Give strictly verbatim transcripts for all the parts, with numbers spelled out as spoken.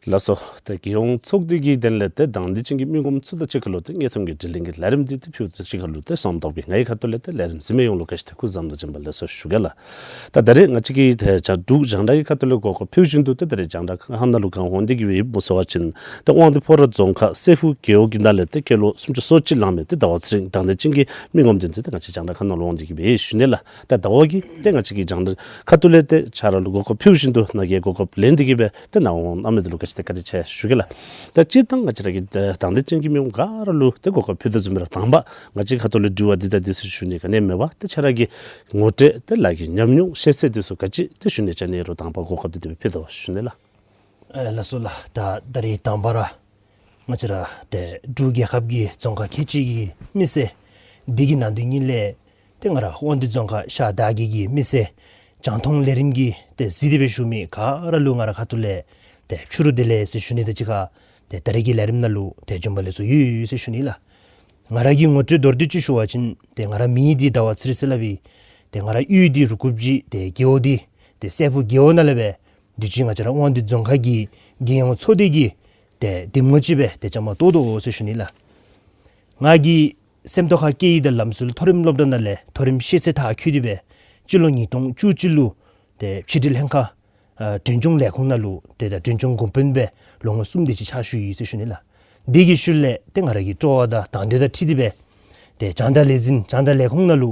ལགས་སོ། ཏེ་རྒྱལ་ཡོངས་ཚོགས་སྡེ་གི་དོན་ལས་ཏེ་དང་འདོད་ཅན་གྱི་མི་ངོམ་ཚུ་དང་གཅིག་ཁར་ལུ་ཏེ་དངོས་མཐོང་གི་དྲི་ལན་གྱི་ལས་རིམ་འདི་ཏེ་ཕུལ་ཏེ་གཅིག་ཁར་ལུ་ཏེ་སོང་དོ་གི། ངེའི་ཁ་ཐུག་ལས་ཏེ་ལས་རིམ་གཟིགས་མི་ཡོངས་ལུ་ག་ཅི་ཏེ་སྐུ་གཟུགས་བཟང་པོ་དང་བྱོན་པ་ལེགས་སོ་ཞུ་གེ་ལགས། ད་ད་རེས་ང་བཅས་ཀྱི་ཏེ་ཇ་འབྲུག་རྒྱང་བསྒྲགས་ཀྱི་ཁ་ཐུག་ལས་གོ་སྐབས་ཕུལ་བཞིན་དུ་ཏེ་ད་རེས་རྒྱང་བསྒྲགས་ཁང་ནང་ལུ་ག་འོང་སྟེ་གི་སྦེ་ཡོདཔ་སྨོ་ཟེར་བ་ཅིན་ཏེ་དབང་འདུས་ཕོ་བྲང་རྫོང་ཁག་སེ་ཕུག་རྒེད་འོག་གི་ནང་ལས་ཏེ་སྐྱེས་ལོ་སུམ་ཅུ་སོ་གཅིག་ལང་མི་ཏེ་ཟླ་བ་ཚེ་རིང་དང་འདོད་ཅན་གྱི་མི་ངོམ་འདི་ཏེ་ང་བཅས་རྒྱང་བསྒྲགས་ཁང་ནང་ལུ་འོང་སྟེ་གི་སྦེ་ཡོད་ཞུ་ནི་ལགས། ད་ཟླ་བ་གིས་ཏེ་ང་བཅས་ཀྱི་རྒྱང་བསྒྲགས་ཁ་ཐུག་ལས་ཏེ་ཁྱོད་ར་ལུ་གོ་སྐབས་ཕུལ་བཞིན་དུ་ནཱ་གིས་གོ་སྐབས་ལེན་ཏེ་གི་སྦེ་ཏེ་ནཱ་འོང་གནང་མི་འདི་ལུ་ག་ཅི་ཏེ་བཀའ་དྲིན་ཆེ་ཞུ་གེ་ལགས། ད་སྤྱིར་བཏང་ང་བཅས་ར་གི་ཏེ་དང་འདོད་ཅན་གྱི་མི་ངོམ་ག་ར་ལུ་ཏེ་གོ་སྐབས་ཕུལ་དོ་བཟུམ་སྦེ་ར་དང་པ་ང་བཅས་ཁ་ཐུག་ལས་དྲི་བ་འདི་དང་འདི་ཚུ་ཞུ་ནི་ག་ནི་མེད་པར་ཏེ་ཁྱོད་ར་གི་ངོ་སྤྲོད་ཏེ་ལཱ་གི་ཉམས་མྱོང་ཤེས་ཚད་འདི་ཚུ་ག་ཅི་ཏེ་ཞུ་ནི་ཅིན་ཨིན་རུང་དང་པ་གོ་སྐབས་འདི་ཏེ་སྦེ་ཕུལ་དོ་ཞུ་ནི་ལགས། ཨེ་ལགས་སོ་ལགས། ད་ད་རེས་དང་པ་ར་ང་བཅས་ར་ཏེ་འབྲུག་རྒྱལ་ཁབ་ཀྱི་རྫོང་ཁག་ཁལ་གཅིག་གི་མི་སེར་འདི་གི་ནང་དོན་ཉིད་ལས་ཏེ་ང་ར་དབང་འདུས་རྫོང་ཁག་ཤར་དར་རྒྱས་ཀྱི་མི་སེར་རྒྱང་མཐོང་ལས་རིམ་གྱི་ཏེ་གཟིགས་ཏེ་སྦེ་བཞུགས་མི་ག་ར་ལུ་ང་ར་ཁ་ཐུག་ལས་ཏེ་ཕྱི་རུ་བདེ་ལེགས་ཟེར་ཞུ་ནི་དང་གཅིག་ཁར་ཏེ་ད་རེས་ཀྱི་ལས་རིམ་ནང་ལུ་ཏེ་བྱོན་པ་ལེགས་སོ་ཡོད་ཡོད་ཟེར་ཞུ་ནི་ལགས། ང་ར་གི་ངོ་སྤྲོད་མདོར་བསྡུས་ཅིག་ཞུ་བ་ཅིན་ཏེ་ང་ར་མིང་འདི་ཟླ་བ་ཚེ་རིང་ཟེར་སླབ་ཨིན། ཏེ་ང་ར་གཡུས་འདི་རུ་ཀུབ་ཅིག་ཏེ་རྒེད་འོག་འདི་ཏེ་སེ་ཕུག་རྒེད་འོག་ནང་ལས་སྦེ་དུས་ཅི་ང་བཅས་ར་དབང་འདུས་རྫོང་ཁག་གི་རྒྱལ་ཡོངས་ཚོགས་སྡེ་གི་ཏེ་འདེམས་ངོ་ཅིག་སྦེ་ཏེ་བཅའ་མར་གཏོགས་དོ་ཟེར་ཞུ་ནི་ལགས། ང་གིས་སེམས་རྟོགས་ཁ་སྐད་ཡིག་དང་ལམ་སྲོལ་མཐོ་རིམ་སློབ་གྲྭ་ནང་ལས་མཐོ་རིམ་ཤེས་ཚད་མཐར་འཁྱོལ་ཏེ་སྦེ་སྤྱི་ལོ་ཉིས་སྟོང་བཅུ་གཅིག་ལུ་ཏེ་ཕྱི་འབྲེལ་ལྷན་ཁག་ཨ་མགྲོན་སྐྱོང་ལས་ཁུངས་ནང་ལུ་ཏེ་ད་མགྲོན་སྐྱོང་འགོ་དཔོན་སྦེ་ལོ་ངོ་གསུམ་དེ་ཅིག་ཕྱག་ཞུ་ཡི་ཟེར་ཞུ་ནི་ལགས། དེ་གི་ཤུལ་ལས་ཏེ་ང་ར་གི་སྤྲོ་བ་དང་དང་འདོད་དང་འཁྲིལ་ཏེ་སྦེ་ཏེ་རྒྱང་བསྒྲགས་ལས་འཛིན་རྒྱང་བསྒྲགས་ལས་ཁུངས་ནང་ལུ་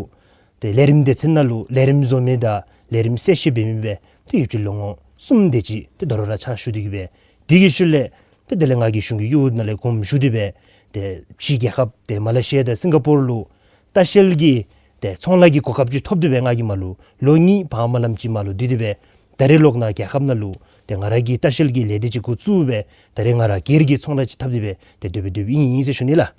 ཏེ་ལས་རིམ་སྡེ་ཚན་ནང་ལུ་ལས་རིམ་བཟོ་མི་དང་ལས་རིམ་གསལ་བཤད་འབད་མི་སྦེ་ཏེ་ཡོདཔ་ཅིག་ལོ་ངོ་གསུམ་དེ་ཅིག་ཏེ་ད་རུང་ར་ཕྱག་ཞུ་སྟེ་གི་སྦེ་དེ་གི་ཤུལ་ལས་ཏེ་དེ་ལས་ང་གིས་གཞུང་གི་གཡོག་ནང་ལས་དགོངསམ་ཞུ་སྟེ་སྦེ་ཏེ་ཕྱི་རྒྱལ་ཁབ་ཏེ་མ་ལེ་ཤི་ཡ་དང་སིང་ག་པོར་ལུ་ལྟ་བཤལ་གྱི་ཏེ་ཚོང་ལཱ་གི་གོ་སྐབས་ཅིག་ཐོབ་སྟེ་སྦེ་ང་གིས་མར་ལུ་ལོ་གཉིས་བར་མ་ལམ་ཅིག་མར་ལུ་སྡོད་དེ་སྦེ་ད་རེས་ལོག་ནཱ་རྒྱལ་ཁབ་ནང་ལུ་ཏེ་ང་ར་གི་ལྟ་བཤལ་གྱི་ལས་སྡེ་ཅིག་འགོ་བཙུགས་སྦེ་ད་རེས་ང་ར་སྒེར་གྱི་ཚོང་ལཱ་ཅིག་འཐབ་སྟེ་སྦེ་ཏེ་སྡོད་སྦེ་སྡོདཔ་ཨིན་ཟེར་ཞུ་ནི་ལགས།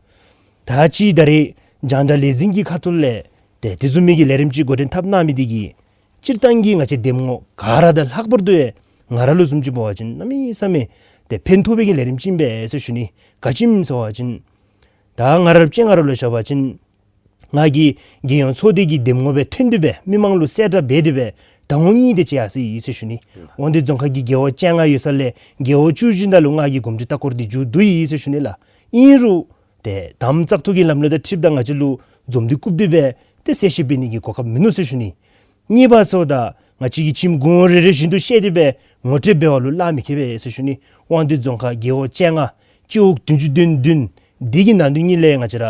ད་ཅི་ད་རེས་རྒྱང་བསྒྲགས་ལས་འཛིན་གྱི་ཁ་ཐུག་ལས་ཏེ་དེ་བཟུམ་མའི་གི་ལས་རིམ་ཅིག་འགོ་འདྲེན་འཐབ་གནང་མི་དེ་གིས་སྤྱིར་བཏང་གི་ང་བཅས་འདེམས་ངོ་ག་ར་དང་ལྷག་པར་དུ་ཡང་ང་ར་ལུ་བཟུམ་ཅིག་འབད་བ་ཅིན་གནམ་མེད་ས་མེད་ཏེ་ཕན་ཐོགས་པའི་གི་ལས་རིམ་ཅིག་ཨིན་པས་ཟེར་ཞུ་ནི། ག་ཅི་སྨོ་ཟེར་བ་ཅིན་ད་ང་ར་སྤྱིར་ང་ར་ལུ་བཞག་པ་ཅིན་ང་གིས་རྒྱལ་ཡོངས་ཚོགས་སྡེ་གི་འདེམས་ངོ་སྦེ་ཐོན་ཏེ་སྦེ་མི་མང་ལུ་གསལ་བསྒྲགས་འབད་དེ་སྦེ་ཟླ་ངོ་གཉིས་དེ་ཅིག་ཡར་སོ་ཡི་ཟེར་ཞུ་ནི། དབང་འདུས་རྫོང་ཁག་གི་རྒེད་འོག་བཅོ་ལྔ་ཡོད་ས་ལས་རྒེད་འོག་བཅུ་བཞི་ནང་ལུ་ང་གིས་གོམ་བགྲོད་ལྟ་སྐོར་འདི་མཇུག་བསྡུ་ཡི་ཟེར་ཞུ་ནི་ལགས། ཨིན་རུང་ཏེ་དམ་བཙག་འཐུ་གི་ལམ་ལུགས་དང་འཁྲིལཝ་ད་ང་བཅས་ལུ་འཛོམས་འདུ་བཀུག་སྟེ་སྦེ་ཏེ་གསལ་བཤད་འབད་ནི་གི་གོ་སྐབས་མིན་ནུག་ཟེར་ཞུ་ནི། གཉིས་པ་ཟེརཝ་ད་ང་བཅས་ཀྱིས་ཁྱིམ་གུང་རེ་རེ་བཞིན་དུ་བཤལ་ཏེ་སྦེ་ངོ་སྤྲོད་འབད་བ་ལུ་གླགས་མི་ཁེལ་བས་ཟེར་ཞུ་ནི། དབང་འདུས་རྫོང་ཁག་རྒེད་འོག་བཅོ་ལྔ་སྤྱི་འོག་བདུན་ཅུ་དོན་བདུན་འདི་གི་ནང་དོན་ཉིད་ལས་ང་བཅས་ར་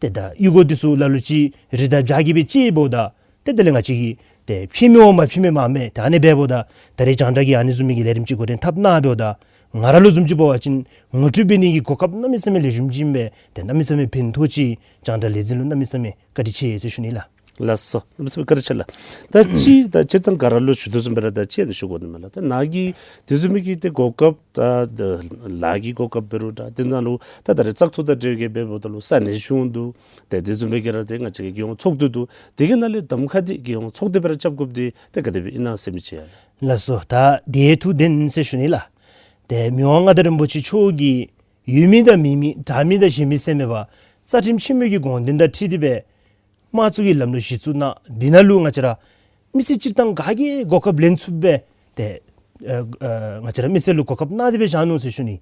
ཏེ་ད་གཡུས་སྒོ་འདི་ཚུ་ལ་ལུ་ཅིག་རི་དང་བྱག་གིས་སྦེ་བཅད་འབདཝ་ད་ཏེ་དེ་ལས་ང་བཅས་ཀྱིས་ཏེ་ཕྱེ་མི་འོང་པ་ཕྱེ་མི་མ་མེད། ད་ཨ་ནི་འབདཝ་ད་ད་རེས་རྒྱང་བསྒྲགས་ཀྱི་ཨ་ནི་བཟུམ་མའི་གི་ལས་རིམ་ཅིག་འགོ་འདྲེན་འཐབ་གནང་འབདཝ་ད་ང་ར་ལུ་བཟུམ་ཅིག་འབད་བ་ཅིན་ངོ་སྤྲོད་འབད་ནི་གི་གོ་སྐབས་གནམ་མེད་ས་མེད་ལེགས་ཤོམ་ཅིག་ཨིན་པས། ཏེ་གནམ་མེད་ས་མེད་ཕན་ཐོགས་ཅི། རྒྱང་བསྒྲགས་ལས་འཛིན་ལུ་གནམ་མེད་ས་མེད་བཀའ་དྲིན་ཆེ་ཟེར་ཞུ་ནི་ལགས། ལགས་སོ། གནམ་མེད་ས་མེད་བཀའ་དྲིན་ཆེ་ལགས། ད་ཅི་ད་སྤྱིར་བཏང་ག་ར་ལུ་ཞུ་དོ་བཟུམ་སྦེ་ར་ད་ཅི་ཨ་ནི་ཞུ་དགོ་ནི་མས་ལགས། ད་ནཱ་གིས་དེ་བཟུམ་མའི་གི་ཏེ་གོ་སྐབས་ད་ལཱ་གི་གོ་སྐབས་འབད་རུང་ད་དེ་ནང་ལུ་ད་ད་རེས་བཙག་འཐུ་དང་འབྲེལ་གྱི་འབདཝ་ད་ལུ་ས་གནས་གཞུང་འདུག། ཏེ་དེ་བཟུམ་སྦེ་གི་ར་ཏེ་ང་བཅས་ཀྱི་རྒྱལ་ཡོངས་ཚོགས་འདུ་འདུག། དེ་གི་ནང་ལས་གདམ་ཁ་འདི་རྒྱལ་ཡོངས་ཚོགས་སྡེ་སྦེ་ར་རྐྱབ་དགོཔ་འདི་ཏེ་ག་དེ་སྦེ་ཨིན་ན་ཟེར་མི་ཅིག་ཡ། ལགས་སོ། ད་དེ་ཐུགས་བདེན་ཟེར་ཞུ་ནི་ལགས། ཏེ་མི་དབང་མངའ་བདག་རིན་པོ་ཆེ་མཆོག་གིས་ཡོད་མི་དང་མེད་མི་དྲག་མི་དང་ཞན་མི་ཟེར་མེད་པར་རྩ་ཁྲིམས་ཆེན་མོ་གི་དགོངས་དོན་དང་འཁྲིལ་ཏེ་སྦེ་དམངས་གཙོ་གི་ལམ་ལུགས་གཞི་བཙུགས་གནང་། འདི་ནང་ལུ་ང་བཅས་ར་མི་སེར་སྤྱིར་བཏང་ག་གིས་གོ་སྐབས་ལེན་ཚུགསཔ་སྦེ་ཏེ་ཨ་ཨ་ང་བཅས་ར་མི་སེར་ལུ་གོ་སྐབས་གནང་སྟེ་སྦེ་བཞག་ནུག་ཟེར་ཞུ་ནི།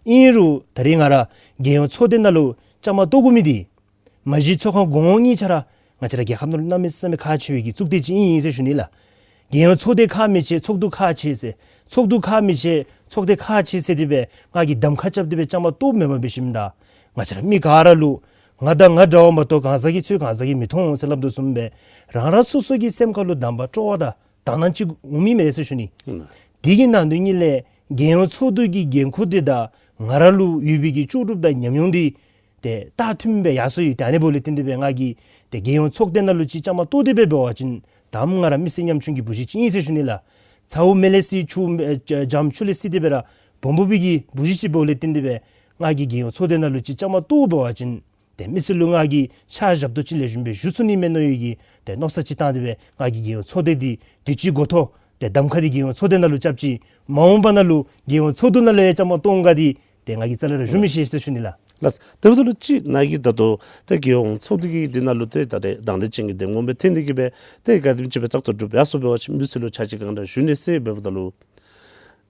ཨིན་རུང་ད་རེས་ང་ར་རྒྱལ་ཡོངས་ཚོགས་སྡེ་ནང་ལུ་བཅའ་མར་གཏོགས་དགོ་མི་འདི་མ་གཞི་ཚོགས་ཁང་གོང་འོག་གཉིས་ཆ་ར་ང་བཅས་ར་རྒྱལ་ཁབ་ནང་ལུ་གནམ་མེད་ས་མེད་ཁག་ཆེ་བའི་གི་གཙུག་སྡེ་ཅིག་ཨིན་ཟེར་ཞུ་ནི་ལགས། རྒྱལ་ཡོངས་ཚོགས་སྡེ་ཁག་མི་ཆེ་ཚོགས་འདུ་ཁག་ཆེ་ཟེར། ཚོགས་འདུ་ཁག་མི་ཆེ་ཚོགས་སྡེ་ཁག་ཆེ་ཟེར་ཏེ་སྦེ་ང་གིས་གདམ་ཁ་རྐྱབ་སྟེ་སྦེ་བཅའ་མར་གཏོགསཔ་མེན་པར་འབད་ཞིནམ་ད་ང་བཅས་ར་མི་ག་ར་ལུ་ང་དང་ང་འདྲ་བ་མ་གཏོགས་གང་ཟག་གི་ཚོད་གང་ཟག་གིས་མི་མཐོང་ཟེར་སླབ་དོ་བཟུམ་སྦེ་རང་རང་སོ་སོ་གི་སེམས་ཁ་ལུ་གདམས་པ་སྤྲོ་བ་དང་དག་སྣང་ཅིག་འོང་མི་མས་ཟེར་ཞུ་ནི། ཨུམ། དེ་གི་ནང་དོན་ཉིད་ལས་རྒྱལ་ཡོངས་ཚོགས་འདུ་གི་འགན་ཁུར་འདི་དང་ང་ར་ལུ་ཡོད་པའི་གི་ལྕོགས་གྲུབ་དང་ཉམས་མྱོང་འདི་ཏེ་ད་མཐུནམ་སྦེ་ཡར་སོ་ཡི། ཏེ་ཨ་ནི་འབདཝ་ལས་བརྟེན་ཏེ་སྦེ་ང་གིས་ཏེ་རྒྱལ་ཡོངས་ཚོགས་སྡེ་ནང་ལུ་ཅིག་བཅའ་མར་གཏོགས་ཏེ་སྦེ་འབད་བ་ཅིན་ད་ང་ར་མི་སེར་ཉམ་ཆུང་གི་བུ་གཞི་ཅིག་ཨིན་ཟེར་ཞུ་ནི་ལགས། ཚ་བོ་མེ་ལས་སྲིད་ཆུ་ཨེ་ཇམ་ཆུ་ལས་སྲིད་དེ་སྦེ་ར་སྦོམ་སྦོམ་པའི་གི་བུ་གཞི་ཅིག་འབདཝ་ལས་བརྟེན་ཏེ་སྦེ་ང་གིས་རྒྱལ་ཡོངས་ཚོགས་སྡེ་ནང་ལུ་ཅིག་བཅའ་མར་གཏོགས་འབད་བ་ཅིན་ཏེ་མི་སེར་ལུ་ང་གིས་ཕྱག་ཞབས་ཏོག་ཅིག་ལེགས་ཤོམ་སྦེ་ཞུ་ཚུགས་ནི་མས་མནོ་བའི་གི་ཏེ་མནོ་བསམ་ཅིག་བཏང་སྟེ་སྦེ་ང་གིས་རྒྱལ་ཡོངས་ཚོགས་སྡེ་འདི་དུས་ཅི་འགོ་ཐོག་ཏེ་གདམ་ཁ་འདི་རྒྱལ་ཡོངས་ཚོགས་སྡེ་ནང་ལུ་རྐྱབ་ཅི། མ་འོངས་པ་ནང་ལུ་རྒྱལ་ཡོངས་ཚོགས་འདུ་ནང་ལུ་ཡང་བཅའ་མར་གཏོགས་ག་འདི་ཏེ་ང་གིས་རྩ་ལས་ར་ཞུ་མི་ཤེས་ཟེར་ཞུ་ནི་ལགས། ལགས། དེ་འབདཝ་ད་ལུ་ཅིག་ནཱ་གིས་ད་ལྟོ་ཏེ་རྒྱལ་ཡོངས་ཚོགས་སྡེ་གི་འདི་ནང་ལུ་ཏེ་ད་རེས་དང་འདོད་ཅན་གྱི་འདེམས་ངོ་སྦེ་ཐོན་ཏེ་གི་སྦེ་ཏེ་ག་དེམ་ཅིག་སྦེ་བཙག་འཐུ་གྲུབ་ཡར་སོང་འབད་བ་ཅིན་མི་སེར་ལུ་ཕྱག་ཕྱིད་ག་འདྲ་ཞུ་ནི་ཟེར་འབདཝ་ད་ལུ་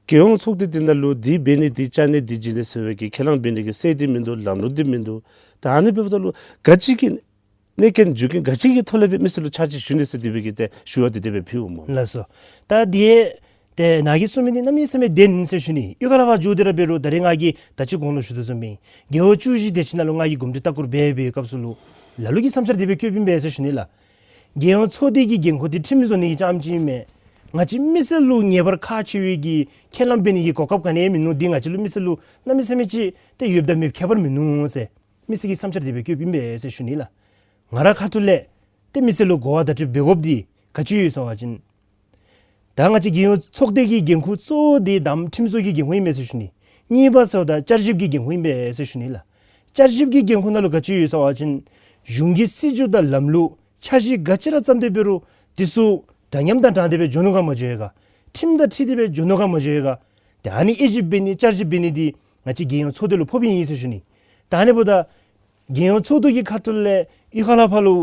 རྒྱལ་ཡོངས་ཚོགས་སྡེ་འདི་ནང་ལུ་འདི་འབད་ནི་འདི་བཅའ་ནི་འདི་བྱིན་ནི་ཟེར་བའི་གི་ཁས་བླངས་འབད་ནི་གི་སྲོལ་འདི་མིན་འདུག། ལམ་ལུགས་འདི་མིན་འདུག། ད་ཨ་ནི་འབདཝ་ད་ལུ་ག་ཅི་གི་གནད་འགན་རྒྱུ་རྐྱེན་ག་ཅི་གི་ཐོག་ལས་སྦེ་མི་སེར་ལུ་ཆ་འཇོག་ཞུ་ནི་ཟེར་དེ་སྦེ་གི་ཏེ་ཞུ་བ་འདི་དེ་སྦེ་ཕུལཝ་སྨོ། ལགས་སོ། ད་འདི་ཏེ་ནཱ་གིས་གསུངས་མི་འདི་གནམ་མེད་ས་མེད་བདེན་ཟེར་ཞུ་ནི། གཡུས་ཁ་ལས་ཕར་འགྱོ་སྟེ་ར་འབད་རུང་ད་རེས་ང་གིས་ད་ཅི་གོང་ལུ་ཞུ་དོ་བཟུམ་སྦེ་རྒེད་འོག་བཅུ་བཞི་དེ་ཅིག་ནང་ལུ་ང་གིས་འགོ་འདྲེན་ལྟ་སྐོར་འབད་བའི་སྐབས་སུ་ལུ་ལ་ལུ་གིས་བསམ་འཆར་དེ་སྦེ་བཀོདཔ་ཨིན་པས་ཟེར་ཞུ་ནི་ལགས། རྒྱལ་ཡོངས་ཚོགས་སྡེ་གི་འགན་ཁུར་འདི་ཁྲིམས་བཟོ་ནི་གི་རྐྱངམ་ཅིག་ཨིན་མས། ང་བཅས་མི་སེར་ལུ་ངེས་པར་ཁག་ཆེ་བའི་གི་ཁས་བླངས་འབད་ནི་གི་གོ་སྐབས་ག་ནི་ཡང་མིན་ནུག། འདི་ང་བཅས་ལུ་མི་སེར་ལུ་གནམ་མེད་ས་མེད་ཅིག་ཏེ་ཡོདཔ་དང་མེདཔ་ཁྱད་པར་མིན་ནུག་ཟེར་མི་སེར་གྱིས་བསམ་འཆར་དེ་སྦེ་བཀོདཔ་ཨིན་པས་ཟེར་ཞུ་ནི་ལགས། ང་ར་ཁ་ཐུག་ལས་ཏེ་མི་སེར་ལུ་གོ་བ་བརྡ་སྤྲོད་འབད་དགོཔ་འདི་ག་ཅི་ཡོད་ཟེར་བ་ཅིན་ད་ང་བཅས་རྒྱལ་ཡོངས་ཚོགས་སྡེ་གི་འགན་ཁུར་གཙོ་བོ་འདི་ད་ཁྲིམས་བཟོ་གི་འགན་ཁུར་ཨིན་པས་ཟེར་ཞུ་ནི། གཉིས་པ་ཟེརཝ་ད་བསྐྱར་ཞིབ་ཀྱི་འགན་ཁུར་ཨིན་པས་ཟེར་ཞུ་ནི་ལགས། བསྐྱར་ཞིབ་ཀྱི་འགན་ཁུར་ནང་ལུ་ག་ཅི་ཡོད་ཟེར་བ་ཅིན་གཞུང་གི་སྲིད་བྱུས་དང་ལམ་ལུགས་འཆར་གཞི་ག་ཅི་ར་བརྩམས་ཏེ་འབད་རུང་འདི་ཚུ་འདྲ་མཉམ་དང་དྲང་བདེན་སྦེ་འགྱོ་ནུག་ག་མ་འགྱོ་ཡི་ག། ཁྲིམས་དང་འཁྲིལ་ཏེ་སྦེ་འགྱོ་ནུག་ག་མ་འགྱོ་ཡི་ག། ཏེ་ཨ་ནི་དབྱེ་ཞིབ་འབད་ནི་བསྐྱར་ཞིབ་འབད་ནི་འདི་ང་བཅས་རྒྱལ་ཡོངས་ཚོགས་སྡེ་ལུ་ཕོགཔ་ཨིན་ཟེར་ཞུ་ནི། ད་ཨ་ནི་འབདཝ་ད་རྒྱལ་ཡོངས་ཚོགས་འདུ་གི་ཁ་ཐུག་ལས་གཡུས་ཁ་ལས་ཕར་ལུ་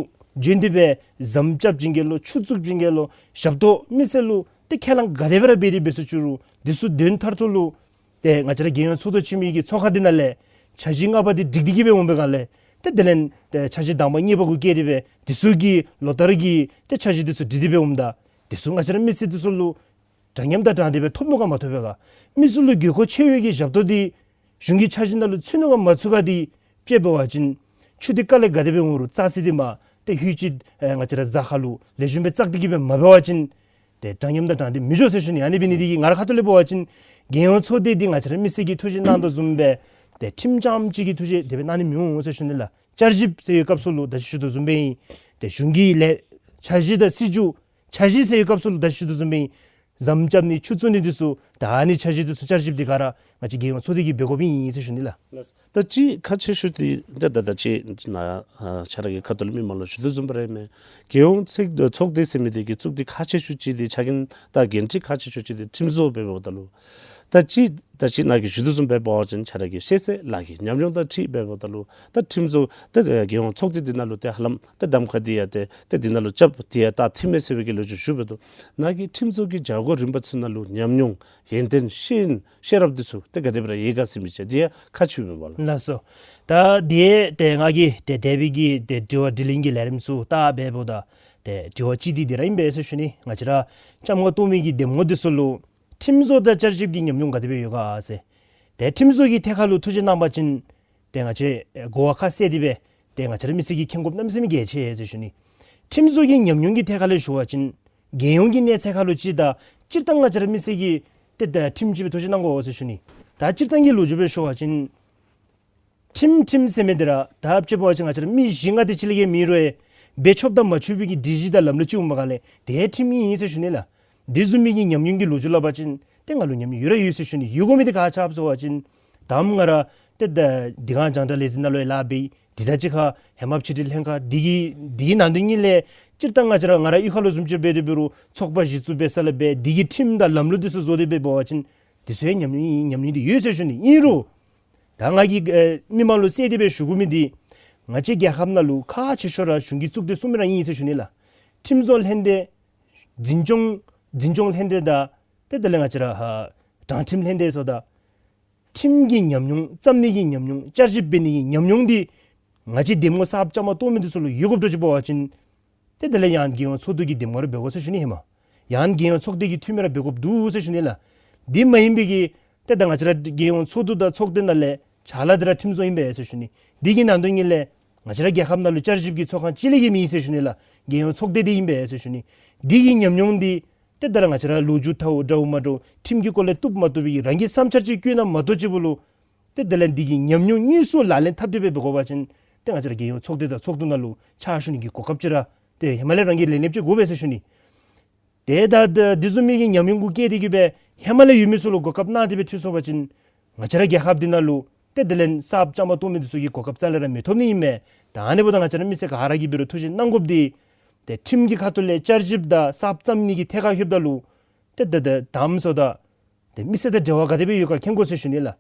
བྱོན་ཏེ་སྦེ་ཟམ་རྐྱབ་བྱིན་གེ་ལོ་ཆུ་བཙུགས་བྱིན་གེ་ལོ་ཞབས་ཏོག་མི་སེར་ལུ་ཏེ་ཁས་བླངས་ག་དེ་སྦེ་ར་འབད་དེ་འབད་སོང་ཅི་རུང་འདི་ཚུ་དོན་མཐར་ཐུག་ལུ་ཏེ་ང་བཅས་ར་རྒྱལ་ཡོངས་ཚོགས་འདུ་ཆེན་མོའི་གི་ཚོགས་ཁང་འདི་ནང་ལས་འཆར་གཞི་ལྔ་པ་འདི་སྒྲིག་སྟེ་གི་སྦེ་འོང་པའི་སྒང་ལས་ཏེ་དེ་ལས་ཏེ་འཆར་གཞི་དང་པ་གཉིས་པ་གུ་བཀལ་ཏེ་སྦེ་འདི་ཚུ་གི་ལོ་ལྟར་གྱི་ཏེ་འཆར་གཞི་འདི་ཚུ་སྒྲིག་སྟེ་སྦེ་འོངམ་ད་འདི་ཚུ་ང་བཅས་ར་མི་སེར་འདི་ཚུ་ལུ་འདྲ་མཉམ་དང་དྲང་བདེན་སྦེ་ཐོབ་ནུག་ག་མ་ཐོབ་པས་ག། མི་སེར་ལུ་དགོས་མཁོ་ཆེ་བའི་གི་ཞབས་ཏོག་འདི་གཞུང་གི་འཆར་གཞི་ནང་ལུ་ཚུད་ནུག་ག་མ་ཚུད་ག་འདི་དཔྱེ་འབད་བ་ཅིན་ཆུ་འདི་དཀའ་ལས་ག་དེ་སྦེ་འོང་རུང་རྩྭ་སི་འདི་མ་ཏེ་ལྷོད་ཅི་ཨེ་ང་བཅས་ར་རྫ་ཁ་ལུ་ལེགས་ཤོམ་སྦེ་བཙག་སྟེ་གི་སྦེ་མ་འབད་བ་ཅིན་ཏེ་འདྲ་མཉམ་དང་དྲང་བདེན་མི་འགྱོ་ཟེར་ཞུ་ནི། ཨ་ནི་འབད་ནི་འདི་གིས་ང་ར་ཁ་ཐུག་ལས་འབད་བ་ཅིན་རྒྱལ་ཡོངས་ཚོགས་སྡེ་འདི་ང་བཅས་ར་མི་སེར་གྱིས་ཐུགས་བཞེད་གནང་དོ་བཟུམ་སྦེ་ཏེ་ཁྲིམས་རྐྱངམ་གཅིག་གི་ཐུགས་བཞེད་དེ་སྦེ་གནང་ནི་མི་འོང་ཟེར་ཞུ་ནི་ལགས། བསྐྱར་ཞིབ་ཟེར་བའི་སྐབས་སུ་ལུ་ད་ཅི་ཞུ་དོ་བཟུམ་སྦེ་ཨིན། ཏེ་གཞུང་གི་ལས་འཆར་གཞི་དང་སྲིད་བྱུས་འཆར་གཞི་ཟེར་བའི་སྐབས་སུ་ལུ་ད་ཅི་ཞུ་དོ་བཟུམ་སྦེ་ཨིན། ཟམ་རྐྱབ་ནི་ཆུ་བཙུགས་ནི་འདི་ཚུ་ད་ཨ་ནི་འཆར་གཞི་འདི་ཚུ་བསྐྱར་ཞིབ་འདི་ག་ར་ང་བཅས་རྒྱལ་ཡོངས་ཚོགས་སྡེ་གིས་འབད་དགོཔ་ཨིན་ཟེར་ཞུ་ནི་ལགས། ལགས། ད་ཅི་ཁག་ཆེ་ཤོས་འདི་ད་ད་ད་ཅི་ནཱ་ཨ་ཁྱོད་ར་གི་ཁ་ཐུག་ལས་མི་མང་ལུ་ཞུ་དོ་བཟུམ་སྦེ་ར་ཨིན་མས། རྒྱལ་ཡོངས་ཚོགས་ཚོགས་སྡེ་ཟེར་མི་འདི་གི་གཙུག་འདི་ཁག་ཆེ་ཤོས་ཅིག་འདི་ཆ་རྐྱེན་དང་འགན་འཁྲི་ཁག་ཆེ་ཤོས་ཅིག་འདི་ཁྲིམས་བཟོ་འབདཝ་ད་ལུ་ད་ཅི་ད་ཅི་ནཱ་གིས་ཞུ་དོ་བཟུམ་སྦེ་འབད་བ་ཅིན་ཁྱོད་ར་གི་ཤེས་ཚད་ལགས་ཀྱི་ཉམས་མྱོང་དང་འཁྲིལ་འབདཝ་ད་ལུ་ད་ཁྲིམས་བཟོ་ད་རྒྱལ་ཡོངས་ཚོགས་སྡེ་འདི་ནང་ལུ་ཏེ་ཧ་ལམ་ད་གདམ་ཁ་འདི་ཡང་ཏེ་ཏེ་འདི་ནང་ལུ་རྐྱབ་སྟེ་ཡང་ད་འཐུས་མི་ཟེར་བའི་གི་ལོ་རྒྱུས་ཞུ་འབད་དོ། ནཱ་གིས་ཁྲིམས་བཟོ་གི་བྱ་སྒོ་རིམ་པ་ཚུ་ནང་ལུ་ཉམས་མྱོང་ཡོན་ཏན་ཤེས་ཤེས་རབ་འདི་ཚུ་ཏེ་ག་དེ་སྦེ་ར་ཡོད་ག་ཟེར་མི་ཅིག་འདི་ཡང་ཁག་ཆེཝ་ཨིན་པས་ལགས། ལགས་སོ། ད་འདི་ཏེ་ང་གིས་ཏེ་འདས་པའི་གི་ཏེ་དྲི་བ་དྲིས་ལན་གྱི་ལས་རིམ་ཚུ་ད་འབདཝ་ད་ཏེ་དྲི་བ་གཅིག་འདི་འདི་ར་ཨིན་པས་ཟེར་ཞུ་ནི། ང་བཅས་ར་བཅའ་མར་གཏོགས་མི་གི་འདེམས་ངོ་འདི་ཚུ་ལུ་ཁྲིམས་བཟོ་དང་བསྐྱར་ཞིབ་ཀྱི་ཉམས་མྱོང་ག་དེ་སྦེ་ཡོད་ག་ཟེར། ཏེ་ཁྲིམས་བཟོ་གི་ཐད་ཁར་ལུ་ཐུགས་བཞེད་གནང་བ་ཅིན་ཏེ་ང་བཅས་གོ་བ་ཁ་གསལ་ཏེ་སྦེ་ཏེ་ང་བཅས་ར་མི་སེར་གྱིས་མཁྱེན་དགོཔ་གནམ་མེད་ས་མེད་གལ་ཆེ་ཟེར་ཞུ་ནི། ཁྲིམས་བཟོ་གི་ཉམས་མྱོང་གི་ཐད་ཁར་ལས་ཞུ་བ་ཅིན་རྒྱལ་ཡོངས་ཀྱི་གནས་ཚད་ཁར་ལུ་ཅིག་དང་སྤྱིར་བཏང་ང་བཅས་ར་མི་སེར་གྱིས་ཏེ་ད་ཁྲིམས་ཅིག་སྦེ་ཐུགས་བཞེད་གནང་དགོ་ཟེར་ཞུ་ནི། ད་སྤྱིར་བཏང་གི་ལོ་རྒྱུས་སྦེ་ཞུ་བ་ཅིན་ཁྲིམས་ཁྲིམས་ཟེར་མི་འདི་ར་ད་དཔྱེ་འབད་བ་ཅིན་ང་བཅས་ར་མི་བཞི་ལྔ་དེ་ཅིག་ལས་བརྒལ་མེད་རུང་ཡང་འབད་ཆོགཔ་དང་མ་ཆོག་པའི་གི་སྒྲིག་གཞི་དང་ལམ་ལུགས་ཅིག་འོང་པའི་སྒང་ལས་དེ་ཁྲིམས་ཨིན་ཟེར་ཞུ་ནི་ལགས། འདི་བཟུམ་མའི་གི་ཉམས་མྱོང་གི་ལོ་རྒྱུས་སླབ་པ་ཅིན་ཏེ་ང་ལུ་ཉམས་མྱོང་ཡོད་ར་ཡོད་ཟེར་ཞུ་ནི། ཡོད་དགོ་མི་འདི་ག་ཅི་སྦེ་ཟེར་བ་ཅིན་ད་ང་ར་ཏེ་ད་འདི་སྒང་རྒྱང་བསྒྲགས་ལས་འཛིན་ནང་ལུ་ཡང་ལཱ་འབད་ཡི། འདི་ད་ཅི་ཁར་ཧེ་མ་ཕྱི་འབྲེལ་ལྷན་ཁག་འདི་གི་འདི་གི་ནང་དོན་ཉིད་ལས་སྤྱིར་བཏང་ང་བཅས་ར་ང་ར་གཡུས་ཁ་ལུ་བཟུམ་ཅིག་འབད་དེ་འབད་རུང་ཚོགས་པ་གཞི་བཙུགས་འབད་ས་ལས་འབད་འདི་གི་ཁྲིམས་དང་ལམ་ལུགས་འདི་ཚུ་བཟོ་སྟེ་འབད་འབད་བ་ཅིན་འདི་ཚུ་ཡང་ཉམས་མྱོང་ཨིན་ཉམས་མྱོང་འདི་ཡོད་ཟེར་ཞུ་ནི། ཨིན་རུང་ད་ང་གིས་ཨེ་མི་མང་ལུ་གསལ་ཏེ་སྦེ་ཞུ་དགོ་མི་འདི་ང་བཅས་རྒྱལ་ཁབ་ནང་ལུ་ཁག་ཆེ་ཤོས་ར་གཞུང་གི་གཙུག་སྡེ་གསུམ་ར་ཨིན་ཟེར་ཞུ་ནི་ལགས། ཁྲིམས་བཟོ་ལྷན་སྡེ་འཛིན་སྐྱོང་འཛིན་སྐྱོང་ལྷན་སྡེ་དང་ཏེ་དེ་ལས་ང་བཅས་ར་ཧ་དྲང་ཁྲིམས་ལྷན་སྡེ་སོགས་དང་ཁྲིམས་ཀྱི་ཉམས་མྱོང་བརྩམ་ནི་གི་ཉམས་མྱོང་བསྐྱར་ཞིབ་འབད་ནི་གི་ཉམས་མྱོང་འདི་ང་བཅས་འདེམས་ངོ་གསརཔ་བཅའ་མར་གཏོགས་མི་འདི་ཚུ་ལུ་ཡོད་དགོཔ་འདྲཝ་ཅིག་འབད་བ་ཅིན་ཏེ་དེ་ལས་ཡང་རྒྱལ་ཡོངས་ཚོགས་འདུ་གི་འདེམས་ངོ་ར་འབད་དགོ་ཟེར་ཞུ་ནི། ཧེ་མ་ཡང་རྒྱལ་ཡོངས་ཚོགས་སྡེ་གི་འཐུས་མི་ར་འབད་དགོཔ་འདུག་ཟེར་ཞུ་ནི་ལགས། འདི་མ་ཡིན་པའི་གི་ཏེ་ད་ང་བཅས་ར་རྒྱལ་ཡོངས་ཚོགས་འདུ་དང་ཚོགས་སྡེ་ནང་ལས་ཕྱག་ལཱ་འདི་ར་ཁྲིམས་བཟོ་ཨིན་པས་ཟེར་ཞུ་ནི། འདི་གི་ནང་དོན་ཉིད་ལས་ང་བཅས་ར་རྒྱལ་ཁབ་ནང་ལུ་བསྐྱར་ཞིབ་ཀྱི་ཚོགས་ཁང་གཅིག་ལས་བརྒལ་མེད་ཟེར་ཞུ་ནི་ལགས། རྒྱལ་ཡོངས་ཚོགས་སྡེ་འདི་ཨིན་པས་ཟེར་ཞུ་ནི། འདི་གི་ཉམས་མྱོང་འདི་ཏེ་ད་ར་ང་བཅས་ར་ལོ་རྒྱུས་འདྲཝ་འདྲཝ་མ་འདྲཝ་ཁྲིམས་ཀྱི་སྐོར་ལས་བཏུབ་མ་བཏུབ་པའི་རང་གི་བསམ་འཆར་ཅིག་བཀོད་ན་མ་གཏོགས་ཅིག་པོ་ལུ་ཏེ་དེ་ལས་འདི་གི་ཉམས་མྱོང་དངོས་སུ་ལག་ལེན་འཐབ་སྟེ་སྦེ་འབད་དགོ་པ་ཅིན་ཏེ་ང་བཅས་ར་རྒྱལ་ཡོངས་ཚོགས་སྡེ་དང་ཚོགས་འདུ་ནང་ལུ་ཕྱག་ཞུ་ནི་གི་གོ་སྐབས་ཅིག་ར་ཏེ་ཧེ་མ་ལས་རང་གིས་ལེན་ལེནམ་ཅིག་དགོ་པས་ཟེར་ཞུ་ནི། ཏེ་ད་ད་འདི་བཟུམ་མའི་གི་ཉམས་མྱོང་གུ་བཀལ་ཏེ་གི་སྦེ་ཧེ་མ་ལས་ཡོད་མི་ཚུ་ལུ་གོ་སྐབས་གནང་སྟེ་སྦེ་འཐུས་སོང་པ་ཅིན་ང་བཅས་ར་རྒྱལ་ཁབ་འདི་ནང་ལུ་ཏེ་དེ་ལས་གསརཔ་བཅའ་མར་གཏོགས་མི་འདི་ཚུ་གིས་གོ་སྐབས་རྩ་ལས་ར་མི་ཐོབ་ནི་ཨིན་མས། ད་ཨ་ནི་འབདཝ་ད་ང་བཅས་ར་མི་སེར་ག་ར་གིས་འབད་རུང་ཐུགས་བཞེད་གནང་དགོཔ་འདི་ཏེ་ཁྲིམས་ཀྱི་ཁ་ཐུག་ལས་བསྐྱར་ཞིབ་དང་གསརཔ་བརྩམ་ནི་གི་ཐད་ཁར་ལྷོདཔ་ད་ལུ་ཏེ་ད་ད་དམ་སོ་ད་ཏེ་མི་སེར་དང་འབྲེལ་བ་ག་དེ་སྦེ་ཡོད་ག་མཁྱེན་དགོ་ཟེར་ཞུ་ནི་ལགས།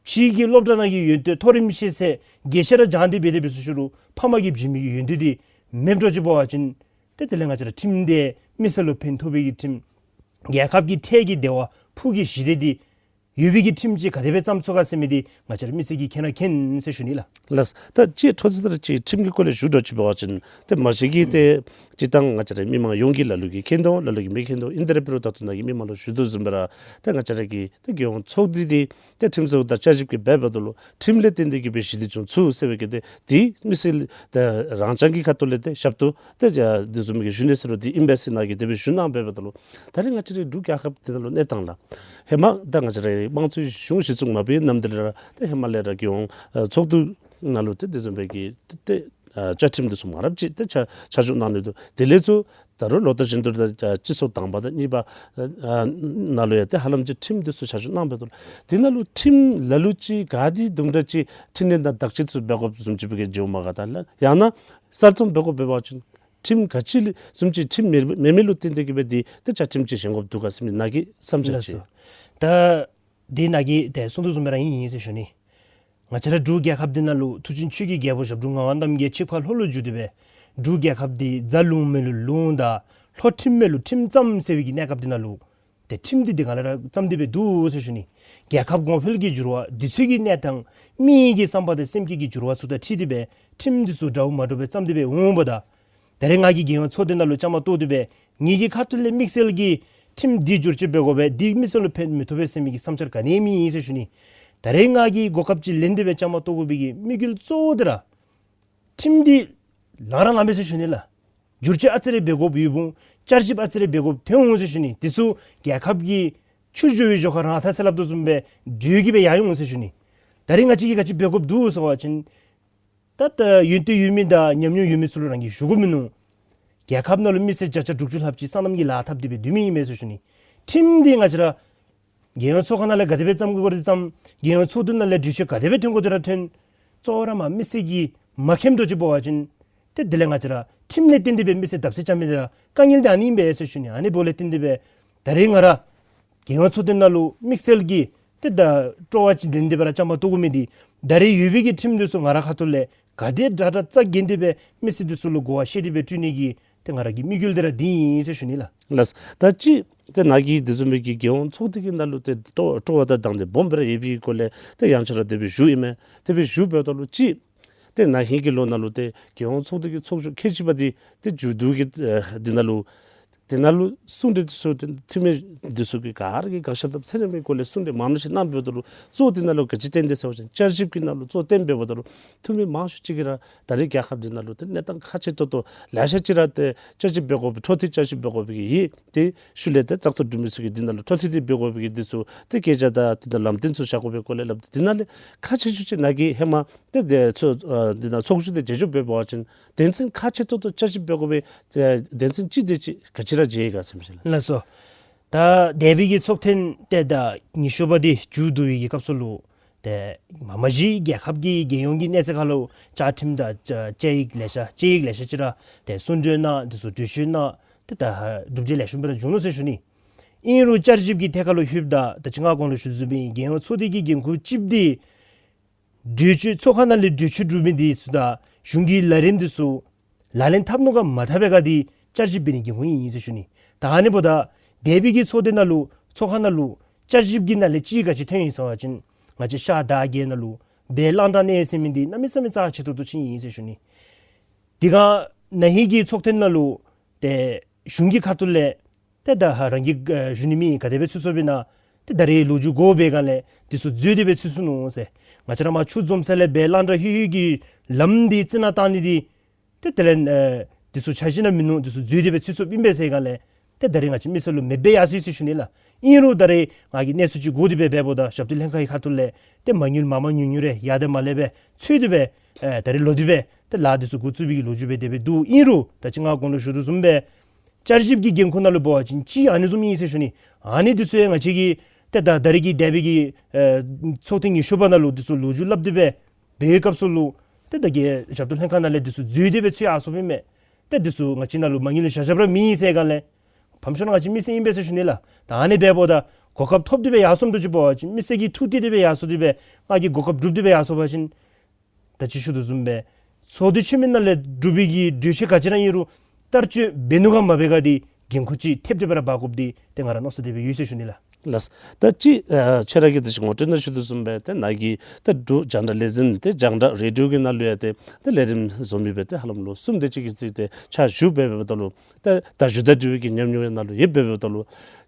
ཕྱི་གི་སློབ་གྲྭ་ནང་གི་ཡོན་ཏན་མཐོ་རིམ་ཤེས་ཚད་རྒྱས་ཤོས་ར་སྦྱངས་ཏེ་འབད་དེ་འབད་སོང་ཅི་རུང་ཕ་མ་གིས་བྱིན་མི་གི་ཡོན་ཏན་འདི་མེདཔ་འདྲཝ་ཅིག་འབད་བ་ཅིན་ཏེ་དེ་ལས་ང་བཅས་ར་ཁྲིམས་འདི་མི་སེར་ལུ་ཕན་ཐོགས་པའི་གི་ཁྲིམས་རྒྱལ་ཁབ་ཀྱི་འཕྲལ་གྱི་བདེ་བ་ཕུགས་ཀྱི་ཞི་བདེ་འདི་ ཡོད་པའི་གི་ཁྲིམས་ཅིག་ག་དེ་སྦེ་བརྩམ་ཚུགས་ག་ཟེར་མི་འདི་ང་བཅས་ར་མི་སེར་གྱིས་མཁྱེན་ར་མཁྱེན་ཟེར་ཞུ་ནི་ལགས། ལགས། ད་ཅི་འཕྲོ་མཐུད་དེ་ར་ཅིག་ཁྲིམས་ཀྱི་སྐོར་ལས་ཞུ་འགྱོ་ཅི་འབད་བ་ཅིན་ཏེ་མ་གཞི་གི་ཏེ་སྤྱིར་བཏང་ང་བཅས་ར་མི་མང་ཡོངས་ཀྱིས་ལ་ལུ་གིས་མཁྱེན་དོ་ལ་ལུ་གིས་མི་མཁྱེན་དོ། ཨིན་ཏེ་ར་འབད་རུང་ད་ལྟོ་ནཱ་གི་མི་མང་ལུ་ཞུ་དོ་བཟུམ་སྦེ་ར་ཏེ་ང་བཅས་ར་གི་ཏེ་རྒྱལ་ཡོངས་ཚོགས་སྡེ་འདི་ཏེ་ཁྲིམས་བཟོ་དང་བསྐྱར་ཞིབ་ཀྱི་འབདཝ་ད་ལུ་ཁྲིམས་ལས་བརྟེན་ཏེ་གི་སྦེ་ཞི་བདེ་བྱུང་ཚུགས་ཟེར་བའི་གི་ཏེ་འདི་མི་སེར་ཏེ་རང་རྐྱང་གི་ཁ་ཐུག་ལས་ཏེ་ཞབས་ཏོག་ཏེ་འདི་བཟུམ་མའི་གི་ཞུ་ནི་ཟེར་རུང་འདི་ཨིན་པས་ཟེར་ནཱ་གིས་དེ་སྦེ་ཞུ་གནང་འབདཝ་ད་ལུ་ད་རེས་ང་བཅས་རའི་འབྲུག་རྒྱལ་ཁབ་འདི་ནང་ལུ་གནས་སྟངས་ལགས། ཧེ་མ་ད་ང་བཅས་རའི་དམངས་གཙོའི་གཞུང་གཞི་བཙུགས་མ་འབད་བའི་ནམ་དེ་ལས་ར་ཏེ་ཧེ་མ་ལས་ར་རྒྱལ་ཡོངས་ཨ་ཚོགས་འདུ་ནང་ལུ་ཏེ་དེ་བཟུམ་མའི་གི་ཏེ་ཏེ་ཨ་བཅའ་ཁྲིམས་འདི་ཚུ་མང་རབས་ཅིག་ཏེ་ཆ་ཆ་འཇོག་གནང་ནི་འདུག། དེ་ལས་ཚུར་ད་རུང་ལོ་ལྟར་བཞིན་དུ་ད་ཨ་སྤྱི་ཚོགས་དང་པ་དང་གཉིས་པ་ཨ་ཨ་ནང་ལུ་ཡང་ཏེ་ཧ་ལམ་ཅིག་ཁྲིམས་འདི་ཚུ་ཆ་འཇོག་གནང་འབདཝ་ད་ལུ་དེ་ནང་ལུ་ཁྲིམས་ལ་ལུ་ཅིག་ག་དེ་དུམ་གྲ་ཅིག་འཕྲི་སྣོན་དང་དག་སྐྱེལ་ཚུ་འབད་དགོཔ་བཟུམ་ཅིག་སྦེ་གི་བྱུངམ་མས་ག། ད་ལགས་ཡང་ན་གསར་རྩོམ་འབད་དགོཔ་འབད་བ་ཅིན་ཁྲིམས་ག་ཅི་ལས་བཟུམ་ཅིག་ཁྲིམས་མེད་མེད་མི་ལུ་བརྟེན་ཏེ་གི་སྦེ་འདི་ཏེ་བཅའ་ཁྲིམས་ཅིག་བཞེངས་དགོཔ་འདུག་ག་ཟེར་མི་ནཱ་གིས་བསམ་འཆར་ཅིག། ལགས་སོ། ད་འདི་ནཱ་གིས་ཏེ་གསུངས་དོ་བཟུམ་སྦེ་ར་ཨིན་ཨིན་ཟེར་ཞུ་ནི། ང་བཅས་ར་འབྲུག་རྒྱལ་ཁབ་འདི་ནང་ལུ་མཐུ་ཆེན་ཆོས་ཀྱི་རྒྱལ་པོ་ཞབས་དྲུང་ངག་དབང་རྣམ་རྒྱལ་ཆིབས་ཁ་ལྷོ་ལུ་བསྒྱུར་ཏེ་སྦེ་འབྲུག་རྒྱལ་ཁབ་འདི་རྫ་ལུང་མེ་ལུང་ལུང་དང་ལྷོ་ཁྲིམས་མེ་ལུ་ཁྲིམས་བརྩམ་ཟེར་བའི་གི་གནས་སྐབས་འདི་ནང་ལུ་ཏེ་ཁྲིམས་འདི་འདི་ག་ལས་ར་བརྩམས་ཏེ་སྦེ་འདུག་ཟེར་ཞུ་ནི། རྒྱལ་ཁབ་གོང་འཕེལ་གྱི་འགྱུར་བ་དུས་ཚོད་ཀྱི་གནས་སྟངས་མི་གི་བསམ་པ་དང་སེམས་བསྐྱེད་ཀྱི་འགྱུར་བ་ཚུ་དང་འཁྲིལ་ཏེ་སྦེ་ཁྲིམས་འདི་ཚུ་འདྲཝ་མ་འདྲཝ་སྦེ་བརྩམས་ཏེ་སྦེ་འོངམ་ད་ད་རེས་ང་གིས་རྒྱལ་ཡོངས་ཚོགས་སྡེ་ནང་ལུ་བཅའ་མར་གཏོགས་ཏེ་སྦེ་ངེ་གི་ཁ་ཐུག་ལས་དམིགས་བསལ་གྱིས་ཁྲིམས་འདི་བསྒྱུར་བཅོས་འབད་དགོ་པས་འདི་མི་སེར་ལུ་ཕན་མི་ཐོགས་པས་ཟེར་མི་གི་བསམ་འཆར་ག་ནི་མེད་ཨིན་ཟེར་ཞུ་ནི། ད་རེས་ང་གིས་གོ་སྐབས་ཅིག་ལེན་ཏེ་སྦེ་བཅའ་མར་གཏོགས་དགོ་པའི་གི་དམིགས་ཡུལ་གཙོ་བོ་འདི་ར་ཁྲིམས་འདི་ལང་ར་ལངམ་མས་ཟེར་ཞུ་ནི་ལགས། བསྒྱུར་བཅོས་ཨ་ཙི་རེ་འབད་དགོཔ་ཡོདཔ་འོང་། བསྐྱར་ཞིབ་ཨ་ཙི་རེ་འབད་དགོཔ་ཐོན་འོང་ཟེར་ཞུ་ནི། དེ་ཚུ་རྒྱལ་ཁབ་ཀྱི་ཆུ་འགྱོ་བའི་ཞོར་ཁར་ར་ད་ཟེར་སླབ་དོ་བཟུམ་སྦེ་འགྱོ་གི་སྦེ་ཡར་འོང་ཟེར་ཞུ་ནི། ད་རེས་ང་བཅས་ཀྱིས་ག་ཅི་འབད་དགོཔ་འདུག་ཟེར་བ་ཅིན་ད་ད་ཡོན་ཏན་ཡོད་མི་དང་ཉམས་མྱོང་ཡོད་མི་ཚུ་ལུ་རང་གིས་ཞུ་དགོ་མིན་ནུག། རྒྱལ་ཁབ་ནང་ལུ་མི་སེར་བརྒྱ་ཆ་དྲུག་ཅུ་ལྷགཔ་ཅིག་སོ་ནམ་གྱི་ལཱ་འཐབ་སྟེ་སྦེ་སྡོད་མི་ཨིན་མས་ཟེར་ཞུ་ནི། ཁྲིམས་འདི་ང་བཅས་ར་རྒྱལ་ཡོངས་ཚོགས་ཁང་ནང་ལས་ག་དེ་སྦེ་བརྩམ་དགོ་དེ་བརྩམ། རྒྱལ་ཡོངས་ཚོགས་འདུ་ནང་ལས་གྲོས་ཆོད་ག་དེ་སྦེ་ཐོན་དགོ་དེ་ར་ཐོན། གཙོ་བོ་ར་མ་མི་སེར་གྱིས་མ་མཁྱེནམ་འདྲཝ་ཅིག་འབད་བ་ཅིན་ཏེ་དེ་ལས་ང་བཅས་ར་ཁྲིམས་ལས་བརྟེན་ཏེ་སྦེ་མི་སེར་བརྡབ་གསིག་རྐྱབ་མི་འདི་ར་དཀའ་ངལ་འདི་ཨ་ནི་ཨིན་པས་ཟེར་ཞུ་ནི། ཨ་ནི་འབདཝ་ལས་བརྟེན་ཏེ་སྦེ་ད་རེས་ང་ར་རྒྱལ་ཡོངས་ཚོགས་སྡེ་ནང་ལུ་དམིགས་བསལ་གྱིས་ཏེ་ད་སྤྲོ་བ་ཅིག་ལེན་ཏེ་སྦེ་ར་བཅའ་མར་གཏོགས་དགོ་མི་འདི་ད་རེས་ཡོད་པའི་གི་ཁྲིམས་འདི་ཚུ་ང་ར་ཁ་ཐུག་ལས་ག་དེ་དྲག་དྲག་རྩ་འགེངས་ཏེ་སྦེ་མི་སེར་འདི་ཚུ་ལུ་གོ་བ་བཤད་དེ་སྦེ་སྤྲོད་ནི་གི་ཏེ་ང་ར་གི་དམིགས་ཡུལ་འདི་ར་འདི་ཨིན་ཟེར་ཞུ་ནི་ལགས། ལགས། ད་ཅི་ཏེ་ནཱ་གིས་དེ་བཟུམ་མའི་གི་རྒྱལ་ཡོངས་ཚོགས་སྡེ་གི་ནང་ལུ་ཏེ་སྤྲོ་སྤྲོ་བ་དང་དང་འདོད་སྦོམ་སྦེ་ར་ཡོད་པའི་སྐོར་ལས་ཏེ་ཡང་བསྐྱར་ར་དེ་སྦེ་ཞུ་ཨིན་མས། དེ་སྦེ་ཞུ་འབདཝ་ད་ལུ་ཅི་ཏེ་ན་ཧིང་གི་ལོ་ནང་ལུ་ཏེ་རྒྱལ་ཡོངས་ཚོགས་སྡེ་གི་ཚོགས་བཞུགས་ཁལ་གཅིག་པ་འདི་ཏེ་མཇུག་བསྡུ་གི་ཨ་འདི་ནང་ལུ་དེ་ནང་ལུ་གསུང་གྲོས་ཚུ་ཏེ་འཐུས་མི་འདི་ཚུ་གིས་ག་ར་གིས་དགག་བཞག་དང་ཚད་མེད་པའི་སྐོར་ལས་གསུང་གྲོས་མང་ཤོས་གནང་འབདཝ་ད་ལུ་གཙོ་བོ་དེ་ནང་ལུ་ག་ཅི་བསྟན་དེ་ཟེར་བ་ཅིན་བསྐྱར་ཞིབ་ཀྱི་ནང་ལུ་གཙོ་བོ་བསྟན་འབདཝ་ད་ལུ་འཐུས་མི་མང་ཤོས་ཅིག་གིས་ར་ད་རེས་རྒྱལ་ཁབ་འདི་ནང་ལུ་ཏེ་གནས་སྟངས་ཁག་ཆེ་ཏོག་ཏོ་ལེ་ཤ་ཅིག་ར་ཏེ་བསྐྱར་ཞིབ་འབད་དགོ་པའི་འཕྲོ་མཐུད་བསྐྱར་ཞིབ་འབད་དགོ་པའི་གི་ཡོད། ཏེ་ཤུལ་ལས་ཏེ་བཙག་འཐུ་གྲུབ་མི་ཚུ་གིས་འདི་ནང་ལུ་འཕྲོ་མཐུད་དེ་འབད་དགོ་པའི་གི་འདི་ཚུ་ཏེ་སྐད་ཆ་དང་འདི་ནང་ལམ་སྟོན་ཚུ་བཞག་དགོ་པའི་སྐོར་ལས་སླབ་སྟེ་འདི་ནང་ལས་ཁག་ཆེ་ཤོས་ཅིག་ནཱ་གིས་ཧེ་མ་ཏེ་དེ་ཚོ་ཨ་འདི་ནང་ཚོགས་བཞུགས་དེ་མཇལ་བསྡུ་འབད་བ་ཅིན་དོན་ཚན་ཁག་ཆེ་ཏོག་ཏོ་བསྐྱར་ཞིབ་འབད་དགོ་པའི་ཏེ་དོན་ཚན་ཅིག་དེ་ཅིག་ག་ཅི་ར་མཇལ་ཡི་ག་ཟེར་མི་ཅིག་ལགས། ལགས་སོ། ད་འདས་པའི་གི་ཚོགས་ཐེངས་ཏེ་ད་ཉི་ཤུ་པ་འདི་མཇུག་བསྡུ་བའི་གི་སྐབས་སུ་ལུ་ཏེ་མ་མ་གཞི་རྒྱལ་ཁབ་ཀྱི་རྒྱལ་ཡོངས་ཀྱི་གནས་ཚད་ཁར་ལུ་བཅའ་ཁྲིམས་དང་བཅའ་བཅའ་ཡིག་ལེ་ཤ་བཅའ་ཡིག་ལེ་ཤ་ཅིག་ར་ཏེ་གསུང་གྲོས་གནང་འདི་ཚུ་གྲོས་ཆོད་གནང་ཏེ་ད་གྲུབ་འབྲས་ལེགས་ཤོམ་སྦེ་ར་བྱུང་ནུག་ཟེར་ཞུ་ནི། ཨིན་རུང་བསྐྱར་ཞིབ་ཀྱི་ཐད་ཁར་ལུ་ལྷོདཔ་ད་ད་ཅི་ང་གོང་ལུ་ཞུ་དོ་བཟུམ་སྦེ་རྒྱལ་ཡོངས་ཚོགས་སྡེ་གི་འགན་ཁུར་ཅིག་འདི་གྲོས་ཆོད་ཚོགས་ཁང་ནང་ལས་གྲོས་ཆོད་གྲུབ་མི་འདི་ཚུ་དང་གཞུང་གི་ལས་རིམ་འདི་ཚུ་ལག་ལེན་འཐབ་ནུག་ག་མ་འཐབ་པས་ག་འདི་བསྐྱར་ཞིབ་འབད་ནི་འགན་ཁུར་ཨིན་ཟེར་ཞུ་ནི། ད་ཨ་ནི་འབདཝ་ད་འདས་པའི་གི་ཚོགས་སྡེ་ནང་ལུ་ཚོགས་ཁང་ནང་ལུ་བསྐྱར་ཞིབ་ཀྱི་ནང་ལས་ཅིག་ག་ཅི་ཐོན་ཡི་ཟེར་བ་ཅིན་ང་བཅས་ཤར་དར་བརྒྱད་ནང་ལུ་སྦས་གླང་དར་གནས་ཟེར་མི་འདི་གནམ་མེད་ས་མེད་རྩ་ཆེ་ཏོག་ཏོ་ཅིག་ཨིན་ཟེར་ཞུ་ནི། དེ་སྒང་ན་ཧིང་གི་ཚོགས་ཐེངས་ནང་ལུ་ཏེ་གཞུང་གི་ཁ་ཐུག་ལས་ཏེ་ད་ཧ་རང་གི་ཨ་ཞུ་ནི་མི་ག་དེ་སྦེ་ཚུད་སོང་པས་ན་ཏེ་ད་རེས་ལོ་རྒྱུས་གོ་བའི་སྒང་ལས་འདི་ཚུ་འཛོལ་ཏེ་སྦེ་ཚུད་སོང་ནུག་ཟེར། ང་བཅས་ར་མར་ཆུ་འཛོམས་ས་ལས་སྦས་གླང་དར་ལྷོད་ལྷོད་ཀྱི་ལམ་འདི་རྩི་ནག་བཏང་ནི་འདི་ཏེ་དེ་ལས་ཨ་འདི་ཚུ་འཆར་གཞི་ནང་མིན་ནུག། འདི་ཚུ་འཛོལ་ཏེ་སྦེ་ཚུད་སོངམ་ཨིན་པས་ཟེར་སྒང་ལས་ཏེ་ད་རེས་ང་བཅས་མི་སེར་ལུ་མེདཔ་སྦེ་ཡར་སོ་ཡི་ཟེར་ཞུ་ནི་ལགས། ཨིན་རུང་ད་རེས་ང་གིས་གནས་ཚུལ་ཅིག་གོ་སྟེ་སྦེ་འབདཝ་ད་ཞབས་ཏོག་ལྷན་ཁག་གི་ཁ་ཐུག་ལས་ཏེ་མ་དངུལ་མང་མང་ཉུང་ཉུང་རེ་ཡར་དང་མར་ལས་སྦེ་འཚོལ་ཏེ་སྦེ་ཨ་ད་རེས་ལོག་སྟེ་སྦེ་ཏེ་ལཱ་འདི་ཚུ་འགོ་བཙུགས་པའི་གི་ལོ་རྒྱུས་སྦེ་དེ་སྦེ་འདུག། ཨིན་རུང་ད་ཅི་ང་གོང་ལུ་ཞུ་དོ་བཟུམ་སྦེ་བསྐྱར་ཞིབ་ཀྱི་འགན་ཁུར་ནང་ལུ་འབད་བ་ཅིན་ཅིག་ཨ་ནི་བཟུམ་ཨིན་ཟེར་ཞུ་ནི། ཨ་ནི་འདི་ཚུ་ཡང་ང་བཅས་ཀྱིས་ཏེ་ད་ད་རེས་ཀྱི་འདས་པའི་གི་ཨ་ཚོགས་ཐེངས་ཉི་ཤུ་པ་ནང་ལུ་འདི་ཚུ་ལོ་རྒྱུས་སླབ་སྟེ་སྦེ་འབད་བའི་སྐབས་སུ་ལུ་ཏེ་ད་གི་ཞབས་ཏོག་ལྷན་ཁག་ནང་ལས་འདི་ཚུ་འཛོལ་ཏེ་སྦེ་ཚུད་ཡར་སོངམ་ཨིན་མས། ཏེ་འདི་ཚུ་ང་བཅས་ནང་ལུ་མ་དངུལ་ལུ་བཞག་བཞགཔ་ར་མེད་ཟེར་སྒང་ལས་ཕམ་ཤོས་ནང་ང་བཅས་མི་སེར་ཨིན་པས་ཟེར་ཞུ་ནི་ལགས། ད་ཨ་ནི་འབདཝ་ད་གོ་སྐབས་ཐོབ་སྟེ་སྦེ་ཡར་སོངམ་འདྲཝ་ཅིག་འབད་བ་ཅིན་མི་སེར་གྱིས་ཐུགས་གཏད་དེ་སྦེ་ཡར་སོང་སྟེ་སྦེ་ང་གིས་གོ་སྐབས་སྒྲུབ་སྟེ་སྦེ་ཡར་སོང་པ་ཅིན་ད་ཅི་ཞུ་དོ་བཟུམ་སྦེ་ཚོགས་འདུ་ཆེན་མོའི་ནང་ལས་གྲུབ་པའི་གི་གྲོས་ཆོད་ག་ཅི་ར་ཨིན་རུང་བསྟར་སྤྱོད་འབད་ནུག་ག་མ་འབད་ག་འདི་འགན་ཁུར་ཅིག་ཐེབས་ཏེ་སྦེ་ར་འབག་དགོཔ་འདི་ཏེ་ང་ར་མནོ་བསམ་དེ་སྦེ་ཡོད་ཟེར་ཞུ་ནི་ལགས། ལགས། ད་ཅི་ཨ་ཁྱོད་ར་གིས་ད་ཅི་ངོ་སྤྲོད་ནང་ཞུ་དོ་བཟུམ་སྦེ་ཏེ་ནཱ་གི་ད་འབྲུག་རྒྱང་བསྒྲགས་ལས་འཛིན་ཏེ་རྒྱང་བསྒྲགས་རེ་ཌི་ཡོ་གི་ནང་ལུ་ཡང་ཏེ་ད་ལས་རིམ་བཟོ་མི་སྦེ་ཏེ་ཧ་ལམ་ལོ་གསུམ་དེ་ཅིག་གི་རྩིས་ཏེ་ཕྱག་ཞུ་འབད་འབདཝ་ད་ལུ་ད་ད་ཞུ་ད་ཞུ་བའི་གི་ཉམས་མྱོང་ཡང་ནཱ་ལུ་ཡོདཔ་འབདཝ་ད་ལུ་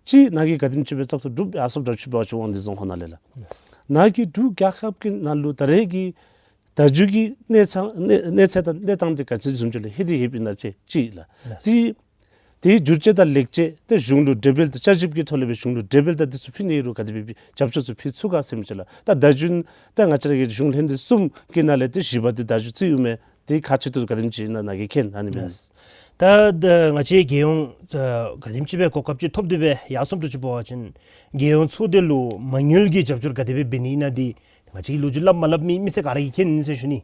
ཅིག་ནཱ་གིས་ག་དེམ་ཅིག་སྦེ་བཙག་འཐུ་གྲུབ་ཡར་སོངམ་འདྲཝ་ཅིག་འབད་བ་ཅིན་དབང་འདུས་རྫོང་ཁག་ནང་ལས་ལགས། ནཱ་གི་འབྲུག་རྒྱལ་ཁབ་ཀྱི་ནང་ལུ་ད་རེས་ཀྱི་བརྡ་བརྒྱུད་ཀྱི་གནས་ཚང་གནས་གནས་ཚད་དང་གནས་སྟངས་དེ་ག་ཅི་བཟུམ་ཅིག་ལུ་ལྷོད་དེ་ཡོདཔ་ཨིན་ན་ཅིག་ཅིག་ལགས། ལགས། དེ་དེའི་བསྒྱུར་བཅོས་དང་ལེགས་བཅོས་དེ་གཞུང་ལུ་གྲོས་འབུལ་དང་བསྐྱར་ཞིབ་ཀྱི་ཐོག་ལས་སྦེ་གཞུང་ལུ་གྲོས་འབུལ་དང་དེ་ཚུ་ཕུལ་ནི་རུང་ག་དེ་སྦེ་རྒྱབ་སྐྱོར་ཚུ་ཕུལ་ཚུགས་ག་ཟེར་མི་ཅིག་ལགས། ད་བརྡ་བརྒྱུད་ད་ང་བཅས་ར་གི་གཞུང་ལྷན་སྡེ་གསུམ་གྱི་ནང་ལས་ཏེ་བཞི་པ་དེ་བརྡ་བརྒྱུད་རྩིས་ཡོད་མི་དེ་ཁག་ཆེ་ཏོག་ཏོ་ག་དེམ་ཅིག་ཨིན་ན་ནཱ་གིས་མཁྱེན་ཨ་ནི་སྦེ། ལགས། ད་ད་ང་བཅས་རྒྱལ་ཡོངས་ད་ག་དེམ་ཅིག་སྦེ་གོ་སྐབས་ཅིག་ཐོབ་སྟེ་སྦེ་ཡར་སོངམ་འདྲཝ་ཅིག་འབད་བ་ཅིན་རྒྱལ་ཡོངས་ཚོགས་སྡེ་ལུ་མ་དངུལ་གྱི་རྒྱབ་སྐྱོར་ག་དེ་སྦེ་འབད་ནི་ཨིན་ན་འདི་ང་བཅས་ལོ་རྒྱུས་སླབ་མ་སླབ་མི་མི་སེར་ག་ར་གིས་མཁྱེན་ནི་ཟེར་ཞུ་ནི།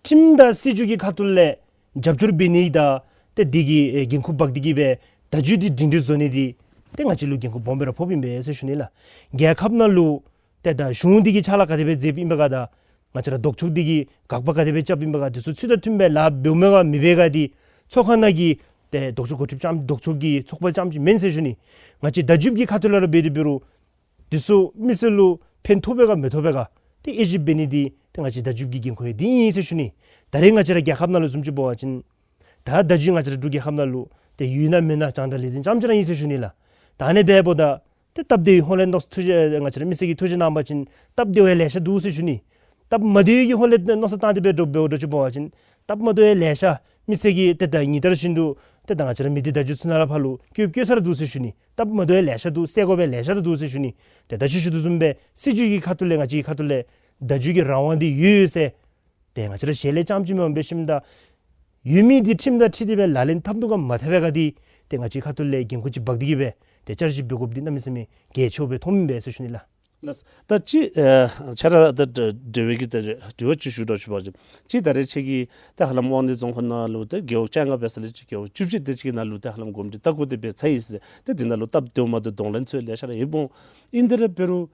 ཁྲིམས་དང་སྲིད་བྱུས་ཀྱི་ཁ་ཐུག་ལས་རྒྱབ་སྐྱོར་འབད་ནི་དང་ཏེ་འདི་གི་ཨེ་འགན་ཁུར་འབག་སྟེ་གི་སྦེ་བརྡ་བརྒྱུད་འདི་སྒྲིང་སྒྲི་བཟོ་ནི་འདི་ཏེ་ང་བཅས་ལུ་འགན་ཁུར་སྦོམ་སྦེ་ར་ཕོགཔ་ཨིན་པས་ཟེར་ཞུ་ནི་ལགས། རྒྱལ་ཁབ་ནང་ལུ་ཏེ་ད་གཞུང་འདི་གིས་ཕྱག་ལཱ་ག་དེ་སྦེ་མཛདཔ་ཨིན་པས་ག་དང་ང་བཅས་ར་ལྡོག་ཕྱོགས་འདི་གིས་དགག་པ་ག་དེ་སྦེ་རྐྱབ་ཨིན་པས་ག་འདི་ཚུ་ཚུལ་དང་མཐུནམ་སྦེ་ལཱ་འབདཝ་མས་ག་མི་འབད་ག་འདི་ཚོགས་ཁང་ནང་གི་ཏེ་ལྡོག་ཕྱོགས་འགོ་ཁྲིདཔ་རྐྱངམ་ལྡོག་ཕྱོགས་ཀྱི་ཚོགས་པ་རྐྱངམ་ཅིག་མེན་ཟེར་ཞུ་ནི། ང་བཅས་བརྡ་བརྒྱུད་ཀྱི་ཁ་ཐུག་ལས་ར་འབད་དེ་འབད་རུང་འདི་ཚུ་མི་སེར་ལུ་ཕན་ཐོགས་པས་ག་མི་ཐོགས་པས་ག་ཏེ་དབྱེ་ཞིབ་འབད་ནི་འདི་ཏེ་ང་བཅས་བརྡ་བརྒྱུད་ཀྱི་འགན་ཁུར་ཡང་འདི་ཨིན་ཟེར་ཞུ་ནི། ད་རེས་ང་བཅས་ར་རྒྱལ་ཁབ་ནང་ལུ་བཟུམ་ཅིག་འབད་བ་ཅིན་ད་བརྡ་བརྒྱུད་ང་བཅས་ར་འབྲུག་རྒྱལ་ཁབ་ནང་ལུ་ཏེ་ཡོད་ན་མེད་ན་རྒྱང་བསྒྲགས་ལས་འཛིན་རྐྱངམ་ཅིག་ར་ཨིན་ཟེར་ཞུ་ནི་ལགས། ད་ཨ་ནི་འབདཝ་ད་ཏེ་སྟབས་བདེ་བའི་ཧོང་ལས་མནོ་ཐུགས་རྗེ་ང་བཅས་ར་མི་སེར་གྱིས་ཐུགས་རྗེ་གནང་བ་ཅིན་སྟབས་བདེཝ་ཡང་ལེ་ཤ་འདུག་ཟེར་ཞུ་ནི། སྟབས་མ་བདེ་བའི་གི་ཧོང་ལས་མནོ་བསམ་བཏང་སྟེ་འབད་འགྱོ་འབད་འགྱོ་ཅིག་འབད་བ་ཅིན་སྟབས་མ་བདེཝ་ཡང་ལེ་ཤ་མི་སེར་གྱིས་ཏེ་ད་ཉིན་ལྟར་བཞིན་དུ་ཏེ་ད་ང་བཅས་ར་མི་སྡེ་བརྡ་བརྒྱུད་ཚུ་ནང་ལས་ཕར་ལུ་བཀོད་བཀོད་ས་ར་འདུག་ཟེར་ཞུ་ནི། སྟབས་མ་བདེཝ་ཡང་ལེ་ཤ་འདུག། སེལ་དགོཔ་ཡང་ལེ་ཤ་ར་འདུག་ཟེར་ཞུ་ནི། ཏེ་ད་ཅི་ཞུ་དོ་བཟུམ་སྦེ་སྲིད་བྱུས་ཀྱི་ཁ་ཐུག་ལས་ང་བཅས་ཀྱི་ཁ་ཐུག་ལས་བརྡ་བརྒྱུད་ཀྱི་རང་དབང་འདི་ཡོད་ཟེར་ཏེ་ང་བཅས་ར་ཞལ་ལས་རྐྱངམ་ཅིག་མེན་པར་འབད་ཞིནམ་ད་ཡོད་མི་འདི་ཁྲིམས་དང་འཁྲིལ་ཏེ་སྦེ་ལག་ལེན་འཐབ་ནུག་ག་མ་འཐབ་པས་ག་འདི་ཏེ་ང་བཅས་ཁ་ཐུག་ལས་འགན་ཁུར་ཅིག་འབག་སྟེ་གི་སྦེ་ཏེ་བསྐྱར་ཞིབ་འབད་དགོཔ་འདི་གནམ་མེད་ས་མེད་གལ་ཆེཝ་སྦེ་མཐོངམ་ཨིན་པས་ཟེར་ཞུ་ནི་ལགས། ལགས། ད་ཅི་ཨ་ཁྱོད་ར་དང་འབྲེལ་བའི་གི་ད་དྲི་བ་ཅིག་ཞུ་འདྲཝ་ཅིག་འབད་བ་ཅིན་ཅིག་ད་རེས་ཁྱོད་ཀྱིས་ད་ཧ་ལམ་དབང་འདུས་རྫོང་ཁག་ནང་ལུ་ད་རྒེད་འོག་བཅོ་ལྔ་འབད་ས་ལས་ཅིག་རྒེད་འོག་བཅུ་བཞི་དེ་ཅིག་གི་ནང་ལུ་ད་ཧ་ལམ་གོམས་འདྲིས་ལྟ་སྐོར་དེ་འབད་ཚར་ཡི་ཟེར། ད་དེ་ནང་ལུ་སྟབས་བདེཝ་མ་བདེཝ་གདོང་ལེན་ཚུ་ལེ་ཤ་ར་ཡོདཔ་འོང་། ཨིན་དེ་ར་འབད་རུང་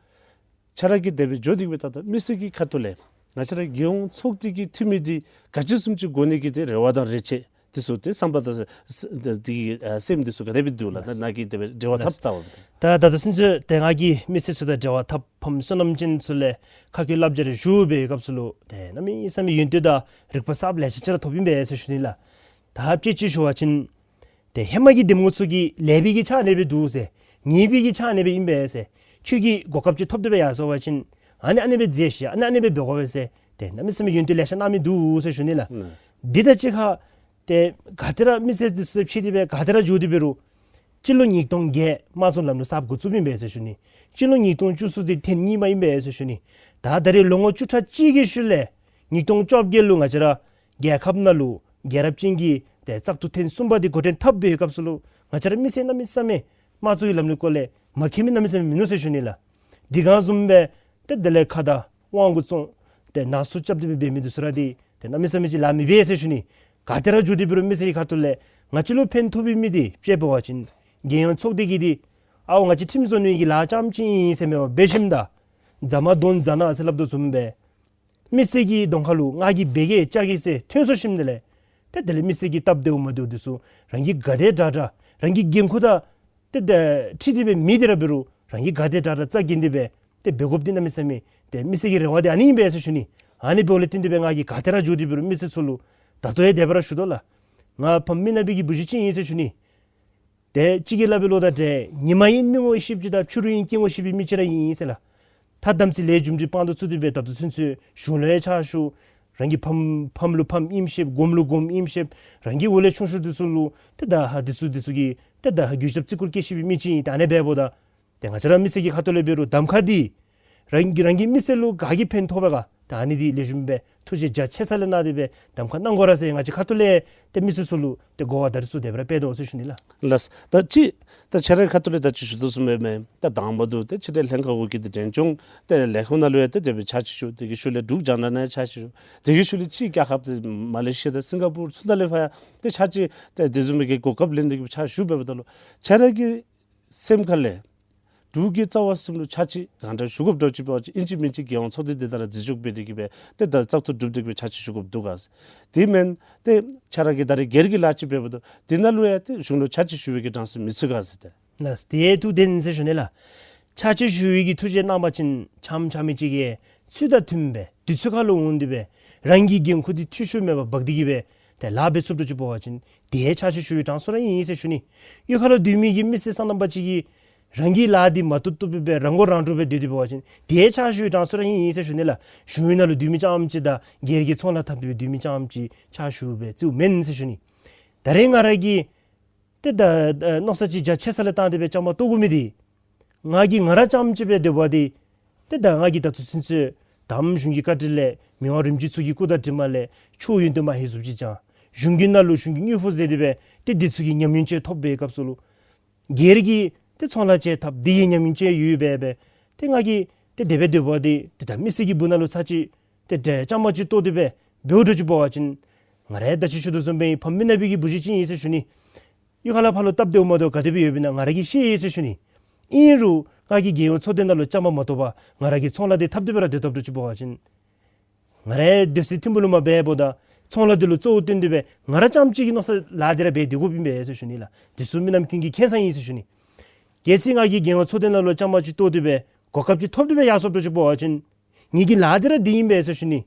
ཁྱོད་ར་གིས་དེ་སྦེ་འགྱོ་སྟེ་གི་སྦེ་ད་ལྟོ་མི་སེར་གྱི་ཁ་ཐུག་ལས་ང་བཅས་ར་རྒྱལ་ཡོངས་ཚོགས་སྡེ་གི་འཐུས་མི་འདི་ག་ཅི་བཟུམ་ཅིག་དགོ་ནི་གི་དེ་རེ་བ་དང་རེ་ཆེ་འདི་ཚུ་ཏེ་བསམ་པ་དང་ས་ས་འདི་གི་ཨ་སེམས་འདི་ཚུ་ག་དེ་སྦེ་འདུག་ལགས། ད་ནཱ་གིས་དེ་སྦེ་འབྲེལ་བ་འཐབ་ལྟ་བ་ད་ད་ལྟོ་ཚུན་ཚོད་ཏེ་ང་གིས་མི་སེར་ཚུ་དང་འབྲེལ་བ་འཐབ་ཕམ་སོ་ནམ་ཅན་ཚུ་ལས་ཁ་སྐད་བསླབ་བྱ་རེ་ཞུ་བའི་སྐབས་སུ་ལུ་ཏེ་གནམ་མེད་ས་མེད་ཡོན་ཏན་དང་རིག་པ་གསརཔ་ལེ་ཤ་ཅིག་ར་ཐོབ་ཨིན་པས་ཟེར་ཞུ་ནི་ལགས། ད་དཔྱེ་ཅིག་ཞུ་བ་ཅིན་ཏེ་ཧེ་མ་གི་འདེམས་ངོ་ཚུ་གིས་ལེགས་པའི་གི་ཆ་ཨ་ནེ་སྦེ་འདུག་ཟེར། ཉེས་པའི་གི་ཆ་ཨ་ནེ་སྦེ་ཨིན་པས་ཟེར། ཁྱོད་ཀྱིས་གོ་སྐབས་ཅིག་ཐོབ་སྟེ་སྦེ་ཡར་སོང་བ་ཅིན་ཨ་ནི་ཨ་ནེ་སྦེ་མཛད་ཤིག། ཨ་ནི་ཨ་ནེ་སྦེ་འབད་དགོ་པས་ཟེར། ཏེ་གནམ་མེད་ས་མེད་ཡོན་ཏན་ལེ་ཤ་གནང་མི་འདུག་ཟེར་ཞུ་ནི་ལགས། ཨིན། འདི་དང་གཅིག་ཁར་ཏེ་ག་ཏེ་ར་མི་སེར་འདི་ཚུ་ཕྱད་དེ་སྦེ་ག་ཏེ་ར་འགྱོ་སྟེ་འབད་རུང་སྤྱི་ལོ་ཉིས་སྟོང་བརྒྱད་དམངས་གཙོའི་ལམ་ལུགས་གསརཔ་འགོ་བཙུགསཔ་ཨིན་པས་ཟེར་ཞུ་ནི། སྤྱི་ལོ་ཉིས་སྟོང་བཅུ་གསུམ་འདི་ཐེངས་གཉིས་མ་ཨིན་པས་ཟེར་ཞུ་ནི། ད་ད་རེས་ལོ་ངོ་བཅུ་ཕྲག་གཅིག་གི་ཤུལ་ལས་ཉིས་སྟོང་བཅོ་བརྒྱད་ལུ་ང་བཅས་ར་རྒྱལ་ཁབ་ནང་ལུ་རྒྱལ་རབས་ཅན་གྱི་ཏེ་བཙག་འཐུ་ཐེངས་གསུམ་པ་འདི་འགོ་འདྲེན་འཐབ་པའི་སྐབས་སུ་ལུ་ང་བཅས་ར་མི་སེར་གནམ་མེད་ས་མེད་དམངས་གཙོའི་ལམ་ལུགས་སྐོར་ལས་མ་མཁྱེན་མི་གནམ་མེད་ས་མེད་མིན་ནུག་ཟེར་ཞུ་ནི་ལགས། འདི་ག་བཟུམ་སྦེ་ཏེ་དེ་ལས་ཁ་དང་དབང་གུ་བཙོང་སྟེ་ནང་གསུག་རྐྱབ་སྟེ་སྦེ་འབད་མི་འདི་ཚུ་ར་འདི་ཏེ་གནམ་མེད་ས་མེད་ཅིག་ལཱ་མི་འབད་ཟེར་ཞུ་ནི། ག་ཏེ་ར་འགྱོ་སྟེ་འབད་རུང་མི་སེར་གྱི་ཁ་ཐུག་ལས་ང་བཅས་ལུ་ཕན་ཐོགས་པའི་མི་འདི་དཔྱེ་འབད་བ་ཅིན་རྒྱལ་ཡོངས་ཚོགས་སྡེ་གིས་འདི་ཨའོ་ང་བཅས་ཁྲིམས་བཟོ་ནི་གི་ལཱ་རྐྱངམ་ཅིག་ཨིན་ཟེར་མེན་པར་འབད་ཞིནམ་ད་རྫ་མ་དོན་རྫ་ནག་ཟེར་སླབ་དོ་བཟུམ་སྦེ་མི་སེར་གྱི་གདོང་ཁ་ལུ་ང་གིས་འབད་གེ་བཅག་གེ་ཟེར་ཐོན་སོང་ཞིནམ་དེ་ལས་ཏེ་དེ་ལས་མི་སེར་གྱི་སྟབས་བདེཝ་མ་བདེཝ་འདི་ཚུ་རང་གིས་ག་དེ་དྲག་དྲག་རང་གི་འགན་ཁུར་དང་ཏེ་ཏེ་འཁྲིལ་ཏེ་སྦེ་མེད་དེ་ར་འབད་རུང་རང་གིས་ག་དེ་དྲག་དྲག་རྩ་འགེངས་ཏེ་སྦེ་ཏེ་འབད་དགོཔ་འདི་གནམ་མེད་ས་མེད་ཏེ་མི་སེར་གྱི་རེ་བ་འདི་ཨ་ནི་ཨིན་པས་ཟེར་ཞུ་ནི། ཨ་ནི་འབདཝ་ལས་བརྟེན་ཏེ་སྦེ་ང་གིས་ག་ཏེ་ར་འགྱོ་སྟེ་འབད་རུང་མི་སེར་ཚུ་ལུ་ད་ལྟོ་ཡང་དེ་སྦེ་ར་ཞུ་དོ་ལགས། ང་ཕམ་མི་ནག་པའི་གི་བུ་གཞི་ཅིག་ཨིན་ཟེར་ཞུ་ནི། ཏེ་གཅིག་གིས་སླབ་པའི་ལོ་ད་ཏེ་ཉི་མ་ཡིན་མི་ངོ་ཤེསཔ་ཅིག་དང་ཕྱི་རུ་ཡིན་སྐྱེ་ངོ་ཤེས་པའི་མི་ཅིག་ར་ཨིན་ཟེར་ལགས། ད་དམ་ཚིག་ལས་རྒྱུ་འབྲས་དཔང་དུ་བཙུགས་ཏེ་སྦེ་ད་ལྟོ་ཚུན་ཚོད་གཞུང་ལུ་ཡང་ཕྱག་ཞུ། རང་གི་ཕམ་ཕམ་ལུ་ཕམ་ཨིནམ་ཤེས་སྒོམ་ལུ་སྒོམ་ཨིནམ་ཤེས་རང་གི་འོག་ལས་ཆུང་ཤོས་འདི་ཚུ་ལུ་ཏེ་ད་ཧ་འདི་ཚུ་འདི་ཚུ་གི་ཏེ་ད་ཧ་གུས་ཞབས་བརྩི་བཀུར་བསྐྱེད་ཤེས་པའི་མི་ཅིག་ཨིན། ད་ཨ་ནི་འབདཝ་ད་ཏེ་ང་བཅས་ར་མི་སེར་གྱི་ཁ་ཐུག་ལས་འབད་རུང་གདམ་ཁ་འདི་རང་གི་རང་གི་མི་སེར་ལུ་ག་གིས་ཕན་ཐོགས་པས་ག་ད་ཨ་ནི་འདི་ལེགས་ཤོམ་སྦེ་ཐུགས་རྗེ་རྒྱ་ཆེ་ས་ལས་གནང་སྟེ་སྦེ་གདམ་ཁ་གནང་དགོ་ར་ཟེར་ང་བཅས་ཁ་ཐུག་ལས་ཏེ་མི་སེར་ཚུ་ལུ་ཏེ་གོ་བ་ད་རིས་སུ་དེ་སྦེ་ར་སྤེལ་དོ་ཟེར་ཞུ་ནི་ལགས། ལགས། ད་ཅི་ད་ཁྱོད་རའི་ཁ་ཐུག་ལས་ད་ཅི་ཞུ་དོ་བཟུམ་སྦེ་མེན། ད་དང་པ་དུ་ཏེ་ཕྱི་འབྲེལ་ལྷན་ཁག་འོག་གི་ཏེ་འབྲེལ་ལྗོངས་ཏེ་ལས་ཁུངས་ནང་ལུ་ཡང་ཏེ་དེ་སྦེ་ཕྱག་ཕྱིད་ཞུ། དེ་གི་ཤུལ་ལས་འབྲུག་རྒྱང་བསྒྲགས་ནང་ཡང་ཕྱག་ཕྱིད་ཞུ། དེ་གི་ཤུལ་ལས་ཕྱི་རྒྱལ་ཁབ་ཏེ་མ་ལེ་ཤི་ཡ་དང་སིང་ག་པུར་ཚུ་ནང་ལས་ཕར་ཡང་ཏེ་ཕྱག་ཕྱིད་ཏེ་དེ་བཟུམ་མའི་གི་གོ་སྐབས་ལེན་ཏེ་གི་ཕྱག་ཞུ་འབདཝ་ད་ལུ་ཁྱོད་ར་གི་སེམས་ཁ་ལས་འབྲུག་གི་རྩ་བ་གསུམ་ལུ་ཕྱག་ཕྱིད་གང་འདྲ་ཞུ་དགོཔ་འདྲཝ་ཅིག་འབད་བ་ཅིན་ཨིན་ཅི་མིན་ཅི་རྒྱལ་ཡོངས་ཚོགས་སྡེ་འདི་དང་ར་མཛད་བཅུག་འབད་དེ་གི་སྦེ་ཏེ་ད་བཙག་འཐུ་གྲུབ་སྟེ་གི་སྦེ་ཕྱག་ཕྱིད་ཞུ་དགོཔ་འདུག་ག་ཟེར། དེ་མེན་ཏེ་ཁྱོད་ར་གིས་ད་རེས་སྒེར་གྱི་ལཱ་ཅིག་འབདཝ་ད་དེ་ནང་ལུ་ཡང་ཏེ་གཞུང་ལུ་ཕྱག་ཕྱིད་ཞུ་བའི་གི་གྲངས་སུ་མི་ཚུད་ག་ཟེར་ཏེ། ལགས། དེ་ཐུགས་བདེན་ཟེར་ཞུ་ནི་ལགས། ཕྱག་ཕྱིད་ཞུ་བའི་གི་ཐུགས་བཞེད་གནང་བ་ཅིན་ཕྱམ་ཕྱམ་མི་ཅིག་གིས་ཚུལ་དང་མཐུནམ་སྦེ་དུས་ཚོད་ཁར་ལུ་འོང་སྟེ་སྦེ་རང་གི་འགན་ཁུར་འདི་འཐུས་ཤོར་མེད་པར་འབག་སྟེ་གི་སྦེ་ཏེ་ལཱ་འབད་ཚུགསཔ་འདྲཝ་ཅིག་འབད་བ་ཅིན་དེ་ཕྱག་ཕྱིད་ཞུ་བའི་གྲངས་སུ་ར་ཨིན་ཟེར་ཞུ་ནི། གཡུས་ཁ་ལུ་སྡོད་མི་གི་མི་སེར་སོ་ནམ་པ་ཅིག་གིས་རང་གི་ལཱ་འདི་མ་བཏུབ་བཏུབ་སྦེ་རང་མགོ་རང་འདྲོངས་སྦེ་སྡོད་དེ་འབད་བ་ཅིན་དེ་ཕྱག་ཕྱིད་ཞུ་བའི་གྲངས་སུ་ར་ཨིན་ཟེར་ཞུ་ནི་ལགས། གཞུང་གཡུས་ནང་ལུ་སྡོད་མི་རྐྱངམ་ཅིག་དང་སྒེར་གྱི་ཚོང་ལཱ་འཐབ་སྟེ་སྦེ་སྡོད་མི་རྐྱངམ་ཅིག་ཕྱག་ཕྱིད་ཞུ་བའི་རྩིས་མེན་ཟེར་ཞུ་ནི། ད་རེས་ང་ར་གིས་ཏེ་ད་ཨ་མནོ་བསམ་ཅིག་རྒྱ་ཆེ་ས་ལས་བཏང་སྟེ་སྦེ་བཅའ་མར་གཏོགས་དགོ་མི་འདི་ང་གིས་ང་ར་རྐྱངམ་ཅིག་སྦེ་སྡོད་པ་འདི་ཏེ་ད་ང་གིས་ད་ལྟོ་ཚུན་ཚོད་དམ་གཞུང་གི་བཀའ་དྲིན་ལས་མི་དབང་རིམ་བྱོན་ཚུ་གི་སྐུ་དྲིན་ལས་ཕྱོགས་ཡོན་ཏན་མ་ཧེ་ཟུག་ཅིག་ཅང་གཞུང་གི་ནང་ལུ་གཞུང་གི་དངུལ་ཕོགས་ཟད་དེ་སྦེ་ཏེ་དེ་ཚུ་གི་ཉམས་མྱོང་ཅིག་ཐོབ་པའི་སྐབས་སུ་ལུ་སྒེར་གྱི་ཏེ་ཚོང་ལཱ་ཅིག་འཐབ་དེ་གི་ཉམས་མྱོང་ཅིག་ཡོད་པས་སྦེ་ཏེ་ང་གིས་ཏེ་དེ་སྦེ་སྡོད་པ་འདི་ཏེ་ད་མི་སེར་གྱི་སྦུག་ནང་ལུ་ཚར་གཅིག་ཏེ་ཏེ་བཅའ་མར་ཅིག་གཏོགས་ཏེ་སྦེ་འབདཝ་འདྲཝ་ཅིག་འབད་བ་ཅིན་ང་ར་ད་ཅི་ཞུ་དོ་བཟུམ་སྦེ་ཕམ་མི་ནག་པའི་གི་བུ་གཞི་ཅིག་ཨིན་ཟེར་ཞུ་ནི། གཡུས་ཁ་ལས་ཕར་ལུ་སྟབས་བདེཝ་མ་བདེཝ་ག་དེ་སྦེ་ཡོདཔ་ཨིན་ན་ང་ར་གིས་ཤེས་ཡི་ཟེར་ཞུ་ནི། ཨིན་རུང་ང་གིས་རྒྱལ་ཡོངས་ཚོགས་སྡེ་ནང་ལུ་བཅའ་མར་མ་གཏོགས་པར་ང་ར་གི་ཚོང་ལཱ་འདི་འཐབ་སྟེ་སྦེ་ར་སྡོད་བཏུབ་འདྲཝ་ཅིག་འབད་བ་ཅིན་ང་ར་སྡོད་སའི་ཐིམ་ཕུག་ལུ་མ་འབད་བར་ད་ཚོང་ལཱ་འདི་ལུ་གཙོ་བོ་བཏོན་ཏེ་སྦེ་ང་ར་རྐྱངམ་ཅིག་གི་མནོ་བསམ་ལཱ་འདི་ར་འབད་སྡོད་དགོཔ་ཨིན་པས་ཟེར་ཞུ་ནི་ལགས། འདི་ཚུ་མི་རྣམས་ཀུན་གྱིས་མཁྱེན་གསལ་ཨིན་ཟེར་ཞུ་ནི། གལ་སྲིད་ང་གིས་རྒྱལ་ཡོངས་ཚོགས་སྡེ་ནང་ལུ་བཅའ་མར་ཅིག་གཏོགས་ཏེ་སྦེ་གོ་སྐབས་ཅིག་ཐོབ་སྟེ་སྦེ་ཡར་སོངམ་འདྲཝ་ཅིག་འབད་བ་ཅིན་ངེ་གི་ལཱ་འདི་ར་འདི་ཨིན་པས་ཟེར་ཞུ་ནི།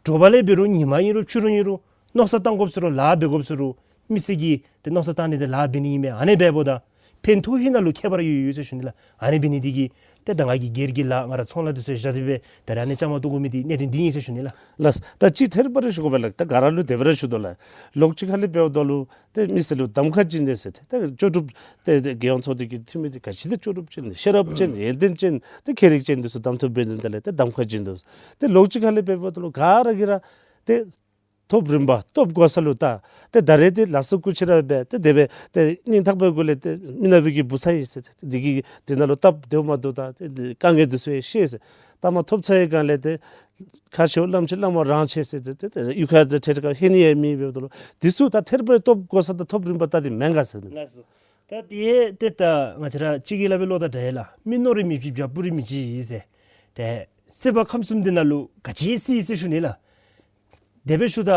དྲོ་པ་ལས་འབད་རུང་ཉིན་མ་ཨིན་རུང་ཕྱི་རུ་ཨིན་རུང་མནོ་བསམ་བཏང་དགོཔ་ཟེར་རུང་ལཱ་འབད་དགོཔ་ཟེར་རུང་མི་སེར་གྱི་ཏེ་མནོ་བསམ་བཏང་ནི་འདི་ལཱ་འབད་ནི་ཨིན་པས། ཨ་ནི་འབདཝ་ད་ཕན་ཐོགས་ཧིང་ནང་ལུ་ཁྱད་པར་ཡོད་ཡོད་ཟེར་ཞུ་ནི་ལགས། ཨ་ནི་འབད་ནི་འདི་གིས་ཏེ་ད་ང་གིས་སྒེར་གྱི་ལཱ་ང་ར་ཚོང་ལཱ་འདི་ཚུ་བཞག་སྟེ་སྦེ་ད་རེས་ཨ་ནི་བཅའ་མར་གཏོགས་དགོ་མི་འདི་གནད་དོན་འདི་ཨིན་ཟེར་ཞུ་ནི་ལགས། ལགས། ད་ཅི་ཐད་རི་བ་རི་ཞུ་དགོ་པས་ལགས། ད་ག་ར་ལུ་དེ་སྦེ་ར་ཞུ་དོ་ལགས། ལོགས་ཅིག་ཁ་ལས་འབདཝ་ད་ལུ་ཏེ་མི་སེར་ལུ་གདམ་ཁ་བྱིན་ཏེ་ཟེར་ཏེ་ད་ལྕོགས་གྲུབ་ཏེ་ཏེ་རྒྱལ་ཡོངས་ཚོགས་སྡེ་གི་འཐུས་མི་འདི་ག་ཅི་ཏེ་ལྕོགས་གྲུབ་ཅན་ཤེས་རབ་ཅན་ཡོན་ཏན་ཅན་ཏེ་མཁས་རིག་ཅན་འདི་ཚུ་གདམ་འཐུ་འབད་ནི་དེ་ལས་ཏེ་གདམ་ཁ་བྱིན་དོ་ཟེར། ཏེ་ལོགས་ཅིག་ཁ་ལས་འབདཝ་ད་ལུ་ག་ར་གིས་ར་ཏེ་ཐོབ་རིམ་པ་ཐོབ་དགོ་ས་ལུ་ད་ཏེ་ད་རེས་ཏེ་ལ་སོ་སྐུ་ཆེ་ར་འབད་ཏེ་དེ་སྦེ་ཏེ་སྙིང་ཐག་པའི་སྒོ་ལས་ཏེ་མི་ནག་པའི་གི་བུ་ཚ་ཨིན་ཟེར་ཏེ་འདི་གི་འདི་ནང་ལུ་སྟབས་བདེཝ་མ་བདེཝ་ད་ཏེ་འདི་དཀའ་ངལ་འདི་ཚུ་ཡང་ཤེས་ཟེར། ད་མ་ཐོབ་ཚར་བའི་སྒང་ལས་ཏེ་ཁ་ཕྱེཝ་བླམ་ཆེ་བླ་མ་རང་ཆེ་ཟེར་ཏེ་ཏེ་ཏེ་གཡུས་ཁ་ཏེ་ཐད་ཀར་ལྷོད་ནི་ཡང་མེདཔ་འབདཝ་ད་ལུ་འདི་ཚུ་ད་ཐད་རི་བ་རི་ཐོབ་དགོ་ས་ད་ཐོབ་རིམ་པ་ད་འདི་མེན་ག་ཟེར་ནི། ལགས་སོ། ད་དེ་ཏེ་ད་ང་བཅས་ར་གཅིག་གིས་སླབ་པའི་བློ་ད་འདྲ་ཡི་ལགས། མི་ནོར་རི་མི་ཕྱེད་བྱ་སྤུ་རི་མི་ཕྱེད་ཟེར། ཏེ་སྲིད་པ་ཁམས་གསུམ་འདི་ནང་ལུ་ག་ཅི་སྲིད་ཟེར་ཞུ་ནི་ལགས། དེ་སྦེ་ཞུཝ་ད་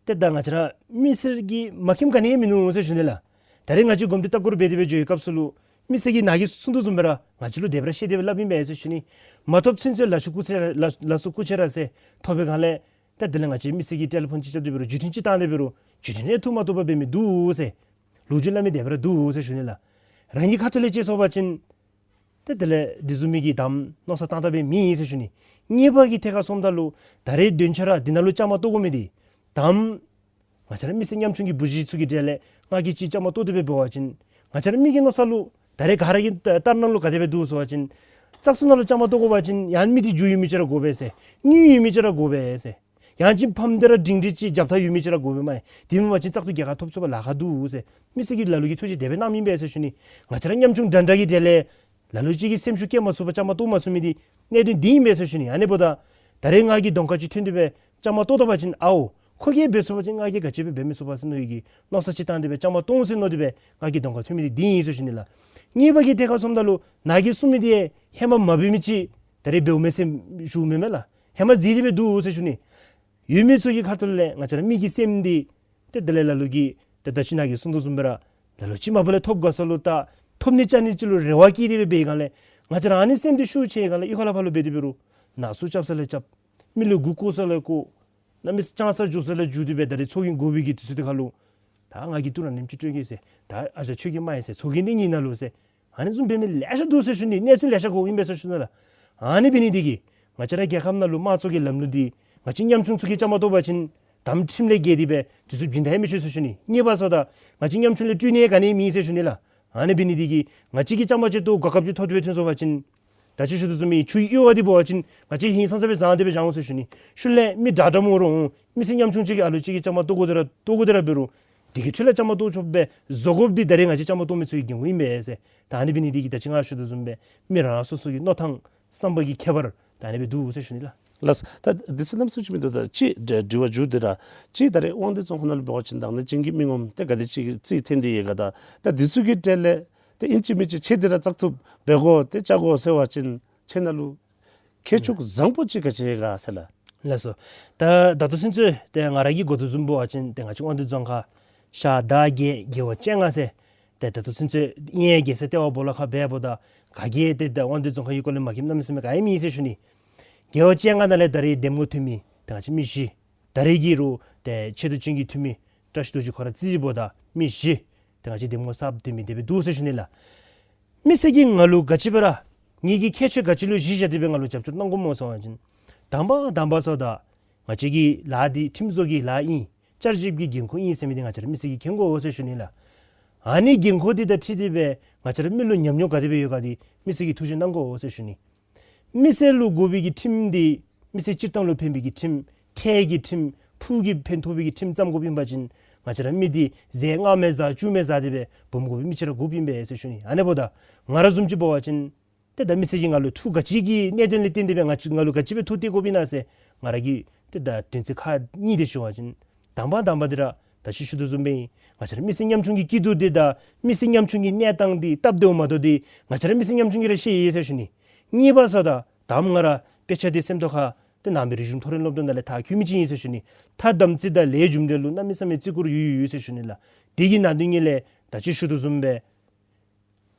ཏེ་ད་ང་བཅས་ར་མི་སེར་གྱིས་མ་མཁྱེནམ་ག་ནི་ཡང་མིན་ནུག་ཟེར་ཞུ་ནི་ལགས། ད་རེས་ང་བཅས་གོམས་འདྲིས་ལྟ་སྐོར་འབད་དེ་སྦེ་འགྱོ་བའི་སྐབས་སུ་ལུ་མི་སེར་གྱིས་ནཱ་གིས་གསུང་དོ་བཟུམ་སྦེ་ར་ང་བཅས་ལུ་དེ་སྦེ་ར་བཤད་དེ་སྦེ་སླབ་ཨིན་པས་ཟེར་ཞུ་ནི། མ་ཐོབ་ཚུན་ཚོད་ལ་སོ་སྐུ་ཆེ་ར་ལ་ལ་སོ་སྐུ་ཆེ་ར་ཟེར། ཐོབ་པའི་སྒང་ལས་ད་དེ་ལས་ང་བཅས་མི་སེར་གྱིས་ཊེ་ལི་ཕོན་ཅིག་རྐྱབ་སྟེ་འབད་རུང་བརྒྱུད་འཕྲིན་ཅིག་བཏང་སྟེ་འབད་རུང་བརྒྱུད་འཕྲིན་ཡང་ཐུགས་མ་གཏོགས་པར་འབད་མི་འདུག་ཟེར། ལོ་རྒྱུས་སླབ་མི་དེ་སྦེ་ར་འདུག་ཟེར་ཞུ་ནི་ལགས། རང་གི་ཁ་ཐུག་ལས་དཔྱད་སོང་པ་ཅིན་ཏེ་དེ་ལས་དེ་བཟུམ་མའི་གི་གདམ་མནོ་བསམ་བཏང་བཏངམ་མེད་ཟེར་ཞུ་ནི། གཉིས་པ་གི་ཐད་ཁར་སོངམ་ད་ལུ་ད་རེས་དོན་ཆེ་ར་འདི་ནང་ལུ་བཅའ་མར་གཏོགས་དགོ་མི་འདི་གདམ་ང་བཅས་ར་མི་སེར་ཉམ་ཆུང་གི་བུ་གཞི་ཚུ་གི་གྲལ་ལས་ང་གིས་ཅིག་བཅའ་མར་གཏོགས་ཏེ་སྦེ་འབད་བ་ཅིན་ང་བཅས་ར་མི་གི་མནོ་བསམ་ལུ་ད་རེས་ག་ར་གི་ལྟ་ལྟར་སྣང་ལུ་ག་དེ་སྦེ་འདུག་ཟེར་བ་ཅིན་བཙག་འཐུ་ནང་ལུ་བཅའ་མར་གཏོགས་དགོ་པ་ཅིན་ཡང་མི་འདི་རྒྱུས་ཡོད་མི་ཅིག་ར་དགོ་པས་ཟེར། དངུལ་ཡོད་མི་ཅིག་ར་དགོ་པས་ཟེར། ཡང་ཅིན་ཕམ་འདི་ར་སྒྲིང་སྒྲི་ཅིག་རྒྱབ་ཐག་ཡོད་མི་ཅིག་ར་དགོ་པས་མས། དེ་མེན་པ་ཅིན་བཙག་འཐུ་རྒྱལ་ཁ་ཐོབ་ཚུགས་པར་ལཱ་ཁག་འདུག་ཟེར། མི་སེར་གྱིས་ལ་ལུ་གིས་ཐུགས་རྗེ་དེ་སྦེ་གནངམ་ཨིན་པས་ཟེར་ཞུ་ནི། ང་བཅས་ར་ཉམ་ཆུང་འདྲ་འདྲ་གི་གྲལ་ལས་ལ་ལུ་ཅིག་གིས་སེམས་ཤུགས་བསྐྱེད་མ་ཚུགས་པར་བཅའ་མར་གཏོགས་མ་ཚུགས་མི་འདི་གནད་དོན་འདི་ཨིན་པས་ཟེར་ཞུ་ནི། ཨ་ནི་འབདཝ་ད་ད་རེས་ང་གིས་གདོང་ཁར་ཅིག་ཐོན་ཏེ་སྦེ་བཅའ་མར་གཏོགས་ད་པ་ཅིན་ཨའོ་ཁོ་གིས་འབད་ཚུགས་པ་ཅིན་ང་གིས་ག་ཅི་སྦེ་འབད་མི་ཚུགས་པ་ཟེར་མནོ་བའི་གི་མནོ་བསམ་ཅིག་བཏང་སྟེ་སྦེ་བཅའ་མར་གཏོགས་འོང་ཟེར་མནོ་སྟེ་སྦེ་ང་གིས་གདོང་ཁར་ཐོན་མི་འདི་འདི་ཨིན་ཟེར་ཞུ་ནི་ལགས། གཉིས་པ་གི་ཐད་ཁར་སོངམ་ད་ལུ་ནཱ་གིས་གསུང་མི་འདི་ཧེ་མ་མ་འབད་མི་ཅིག་ད་རེས་འབདཝ་མས་ཟེར་ཞུཝ་མེན་མས་ལགས། ཧེ་མ་མཛད་དེ་སྦེ་འདུག་ཟེར་ཞུ་ནི། ཡོད་མི་ཚུ་གི་ཁ་ཐུག་ལས་ང་བཅས་ར་མི་གི་སེམས་འདི་ཏེ་དེ་ལས་ལ་ལུ་གིས་ཏེ་ད་ཅི་ནཱ་གིས་གསུང་དོ་བཟུམ་སྦེ་ར་ལ་ལུ་ཅིག་མ་པ་ལས་ཐོབ་དགོ་ས་ལུ་ད་ཐོབ་ནི་བཅའ་ནི་ཅིག་ལུ་རེ་བ་བསྐྱེད་དེ་སྦེ་འབད་བའི་སྒང་ལས་ང་བཅས་ར་ཨ་ནི་སེམས་འདི་ཤུགས་ཆེ་བའི་སྒང་ལས་གཡུས་ཁ་ལས་ཕར་ལུ་འབད་དེ་འབད་རུང་ནཱ་སུ་རྐྱབ་ས་ལས་རྐྱབ། མི་ལུ་མགུ་སྐོར་ས་ལས་སྐོར། གནམ་མེད་ས་མེད་ས་འགྱོ་ས་ལས་འགྱོ་སྟེ་སྦེ་ད་རེས་ཚོགས་རྒྱན་དགོ་པའི་གི་དུས་ཚོད་འདི་ཁར་ལུ་ད་ང་གིས་ཐུགས་ར་ནེམ་ཅིག་སྤྲོད་གེ་ཟེར། ད་ཨ་ཞང་ཁྱོད་ཀྱིས་མ་ཡེ་ཟེར། ཚོགས་རྒྱན་འདི་ངེའི་ནང་ལུ་ཟེར། ཨ་ནི་བཟུམ་འབད་མི་ལེ་ཤ་འདུག་ཟེར་ཞུ་ནི། གནས་ཚུལ་ལེ་ཤ་གོཝ་ཨིན་པས་ཟེར་ཞུ་ནི་ལགས། ཨ་ནི་འབད་ནི་འདི་གིས་ང་བཅས་ར་རྒྱལ་ཁབ་ནང་ལུ་དམངས་གཙོ་གི་ལམ་ལུགས་འདི་ང་བཅས་ཉམ་ཆུང་ཚུ་གིས་བཅའ་མར་གཏོགས་པ་ཅིན་དམ་ཁྲིམས་ལས་འགལ་ཏེ་སྦེ་དུས་ཚོད་རྒྱུན་ཐག་ཡང་མི་ཆོད་ཟེར་ཞུ་ནི། གཉིས་པ་ཟེརཝ་ད་ང་བཅས་ཉམ་ཆུང་ལས་སྤྲོད་ནི་ག་ནི་མེད་ཟེར་ཞུ་ནི་ལགས། ཨ་ནི་འབད་ནི་འདི་གིས་ང་བཅས་ཀྱིས་བཅའ་མར་ཅིག་གཏོགས་གོ་སྐབས་ཅིག་ཐོབ་སྟེ་སྦེ་ཐོན་སོང་པ་ཅིན་ད་ཅི་ཞུ་དོ་བཟུམ་མའི་ཆུའི་གཡུར་བ་འདི་འབད་བ་ཅིན་ང་བཅས་ཧིང་སངས་ས་སྦེ་བཟང་སྟེ་སྦེ་བཞག་འོང་ཟེར་ཞུ་ནི། ཤུལ་ལས་མི་དྲག་དྲག་མོ་རུང་མི་སེར་ཉམ་ཆུང་ཅིག་གིས་ཨ་ལུ་ཅིག་གིས་བཅའ་མར་གཏོགས་དགོ་དེ་ར་གཏོགས་དགོ་དེ་ར་འབད་རུང་དེ་གི་ཁྲོད་ལས་བཅའ་མར་གཏོགས་ཆོགཔ་སྦེ་བཟོ་དགོཔ་འདི་ད་རེས་ང་བཅས་བཅའ་མར་གཏོགས་མི་ཚུ་གི་འགན་ཁུར་ཨིན་པས་ཟེར། ད་ཨ་ནི་འབད་ནི་འདི་གིས་ད་ཅི་ང་ཞུ་དོ་བཟུམ་སྦེ་མི་རང་རང་སོ་སོ་གི་མནོ་ཐངས་བསམ་པ་གི་ཁྱད་པར་ད་ཨ་ནི་སྦེ་འདུག་ཟེར་ཞུ་ནི་ལགས། ལགས། ད་དུས་ཚོད་ནམ་སུ་ཅིག་མིན་འདུག། ད་ཅིག་དྲི་བ་མཇུག་འདི་ར་ཅིག་ད་རེས་དབང་འདུས་རྫོང་ཁག་ནང་ལུ་འབད་བ་ཅིན་ད་ནི་ཅིག་གི་མི་ངོམ་ཏེ་ག་དེ་ཅིག་རྩིས་ཐོན་ཏེ་ཡོད་ག། ད་ད་འདི་ཚུ་གི་གྲལ་ལས་ཏེ་ཨིན་ཅི་མིན་ཅི་ཁྱེད་འདི་ར་བཙག་འཐུ་འབད་དགོ་ཏེ་བཅར་དགོ་ཟེར་བ་ཅིན་ཁྱེད་ནང་ལུ་ཁྱད་ཆོས་བཟང་པོ་ཅིག་ག་ཅི་ཡོད་ག་ཟེར་ལགས། ལགས་སོ། ད་ད་ལྟོ་ཚུན་ཚོད་ཏེ་ང་ར་གིས་གོ་དོ་བཟུམ་འབད་བ་ཅིན་ཏེ་ང་བཅས་དབང་འདུས་རྫོང་ཁག་ཤར་དར་བརྒྱད་རྒེད་འོག་བཅོ་ལྔ་ཟེར་ ཏེ་ད་ལྟོ་ཚུན་ཚོད་ཨིན་ཡང་རྒྱལ་ས་ལྟེ་བ་སྦོ་ལོགས་ཁར་འབདཝ་ད་ག་གིས་ཏེ་ད་དབང་འདུས་རྫོང་ཁག་གི་སྐོར་ལས་མ་མཁྱེནམ་གནམ་མེད་ས་མེད་ག་ཡང་མེད་ཟེར་ཞུ་ནི། རྒེད་འོག་བཅོ་ལྔ་ནང་ལས་ད་རེས་འདེམས་ངོ་ཐོན་མི་ད་ང་བཅས་མི་བཞི། ད་རེས་ཀྱི་རུང་ཏེ་ཆེ་བསྟོད་ཅན་གྱི་འཐུས་མི་བཀྲ་ཤིས་རྡོ་རྗེ་ཁོ་ར་རྩིས་ཅིག་འབདཝ་ད་མི་བཞི། ཏེ་ང་བཅས་འདེམས་ངོ་གསརཔ་ཐོན་མི་དེ་སྦེ་འདུག་ཟེར་ཞུ་ནི་ལགས། མི་སེར་གྱིས་ང་ལུ་ག་ཅི་སྦེ་ར་ངེ་གི་ཁྱད་ཆོས་ག་ཅི་ལུ་གཞི་བཞག་སྟེ་སྦེ་ང་ལུ་རྒྱབ་སྐྱོར་གནང་དགོཔ་སྨོ་ཟེར་བ་ཅིན་དང་པ་དང་པ་སོ་ད་ང་བཅས་ཀྱི་ལཱ་འདི་ཁྲིམས་བཟོ་གི་ལཱ་ཨིན། བསྐྱར་ཞིབ་ཀྱི་འགན་ཁུར་ཨིན་ཟེར་མི་འདི་ང་བཅས་ར་མི་སེར་གྱིས་མཁྱེན་དགོ་ཟེར་ཞུ་ནི་ལགས། ཨ་ནི་འགན་ཁུར་འདི་དང་འཁྲིལ་ཏེ་སྦེ་ང་བཅས་ར་མི་ལུ་ཉམས་མྱོང་ག་དེ་སྦེ་ཡོད་ག་འདི་མི་སེར་གྱིས་ཐུགས་དཔྱད་གནང་དགོ་ཟེར་ཞུ་ནི། མི་སེར་ལུ་དགོ་པའི་གི་ཁྲིམས་འདི་མི་སེར་སྤྱིར་བཏང་ལུ་ཕན་པའི་གི་ཁྲིམས་ཁྲལ་གྱི་ཁྲིམས་ཕུགས་ཀྱི་ཕན་ཐོགས་པའི་གི་ཁྲིམས་བརྩམ་དགོཔ་ཨིན་པ་ཅིན་ང་བཅས་ར་མི་འདི་ཟས་ལྔ་མེན་ཟ་བཅུ་མེན་ཟ་སྟེ་སྦེ་སྦོམ་དགོ་པའི་མི་ཅིག་ར་དགོཔ་ཨིན་པས་ཟེར་ཞུ་ནི། ཨ་ནི་འབདཝ་ད་ང་ར་བཟུམ་ཅིག་འབད་བ་ཅིན་ཏེ་ད་མི་སེར་གྱིས་ང་ལུ་ཐུགས་ག་ཅི་གི་གནད་དོན་ལས་བརྟེན་ཏེ་སྦེ་ང་ང་ལུ་ག་ཅི་སྦེ་ཐུགས་གཏད་དགོཔ་ཨིན་ན་ཟེར་ང་ར་གིས་ཏེ་ད་དོན་ཚན་ཁག་གཉིས་དེ་ཞུ་བ་ཅིན་དང་པ་དང་པ་འདི་ར་ད་ཅི་ཞུ་དོ་བཟུམ་སྦེ་ང་བཅས་ར་མི་སེར་ཉམ་ཆུང་གི་སྐྱིད་སྡུག་འདི་དང་མི་སེར་ཉམ་ཆུང་གི་གནས་སྟངས་འདི་སྟབས་བདེཝ་མ་བདེཝ་འདི་ང་བཅས་ར་མི་སེར་ཉམ་ཆུང་གིས་ར་ཤེས་ཡི་ཟེར་ཞུ་ནི། གཉིས་པ་སོ་ད་དང་པ་ང་ར་དཔེ་ཆ་འདི་སེམས་རྟོགས་ཁར་ཏེ་ནང་པའི་རིག་གཞུང་མཐོ་རིམ་སློབ་སྟོན་ནང་ལས་མཐར་འཁྱོལ་མི་ཅིག་ཨིན་ཟེར་ཞུ་ནི། ཐ་དམ་ཚིག་དང་ལས་རྒྱུ་འབྲས་ལུ་གནམ་མེད་ས་མེད་བརྩི་བཀུར་ཡོད་ཡོད་ཟེར་ཞུ་ནི་ལགས། དེ་གི་ནང་དོན་ཉིད་ལས་ད་ཅི་ཞུ་དོ་བཟུམ་སྦེ་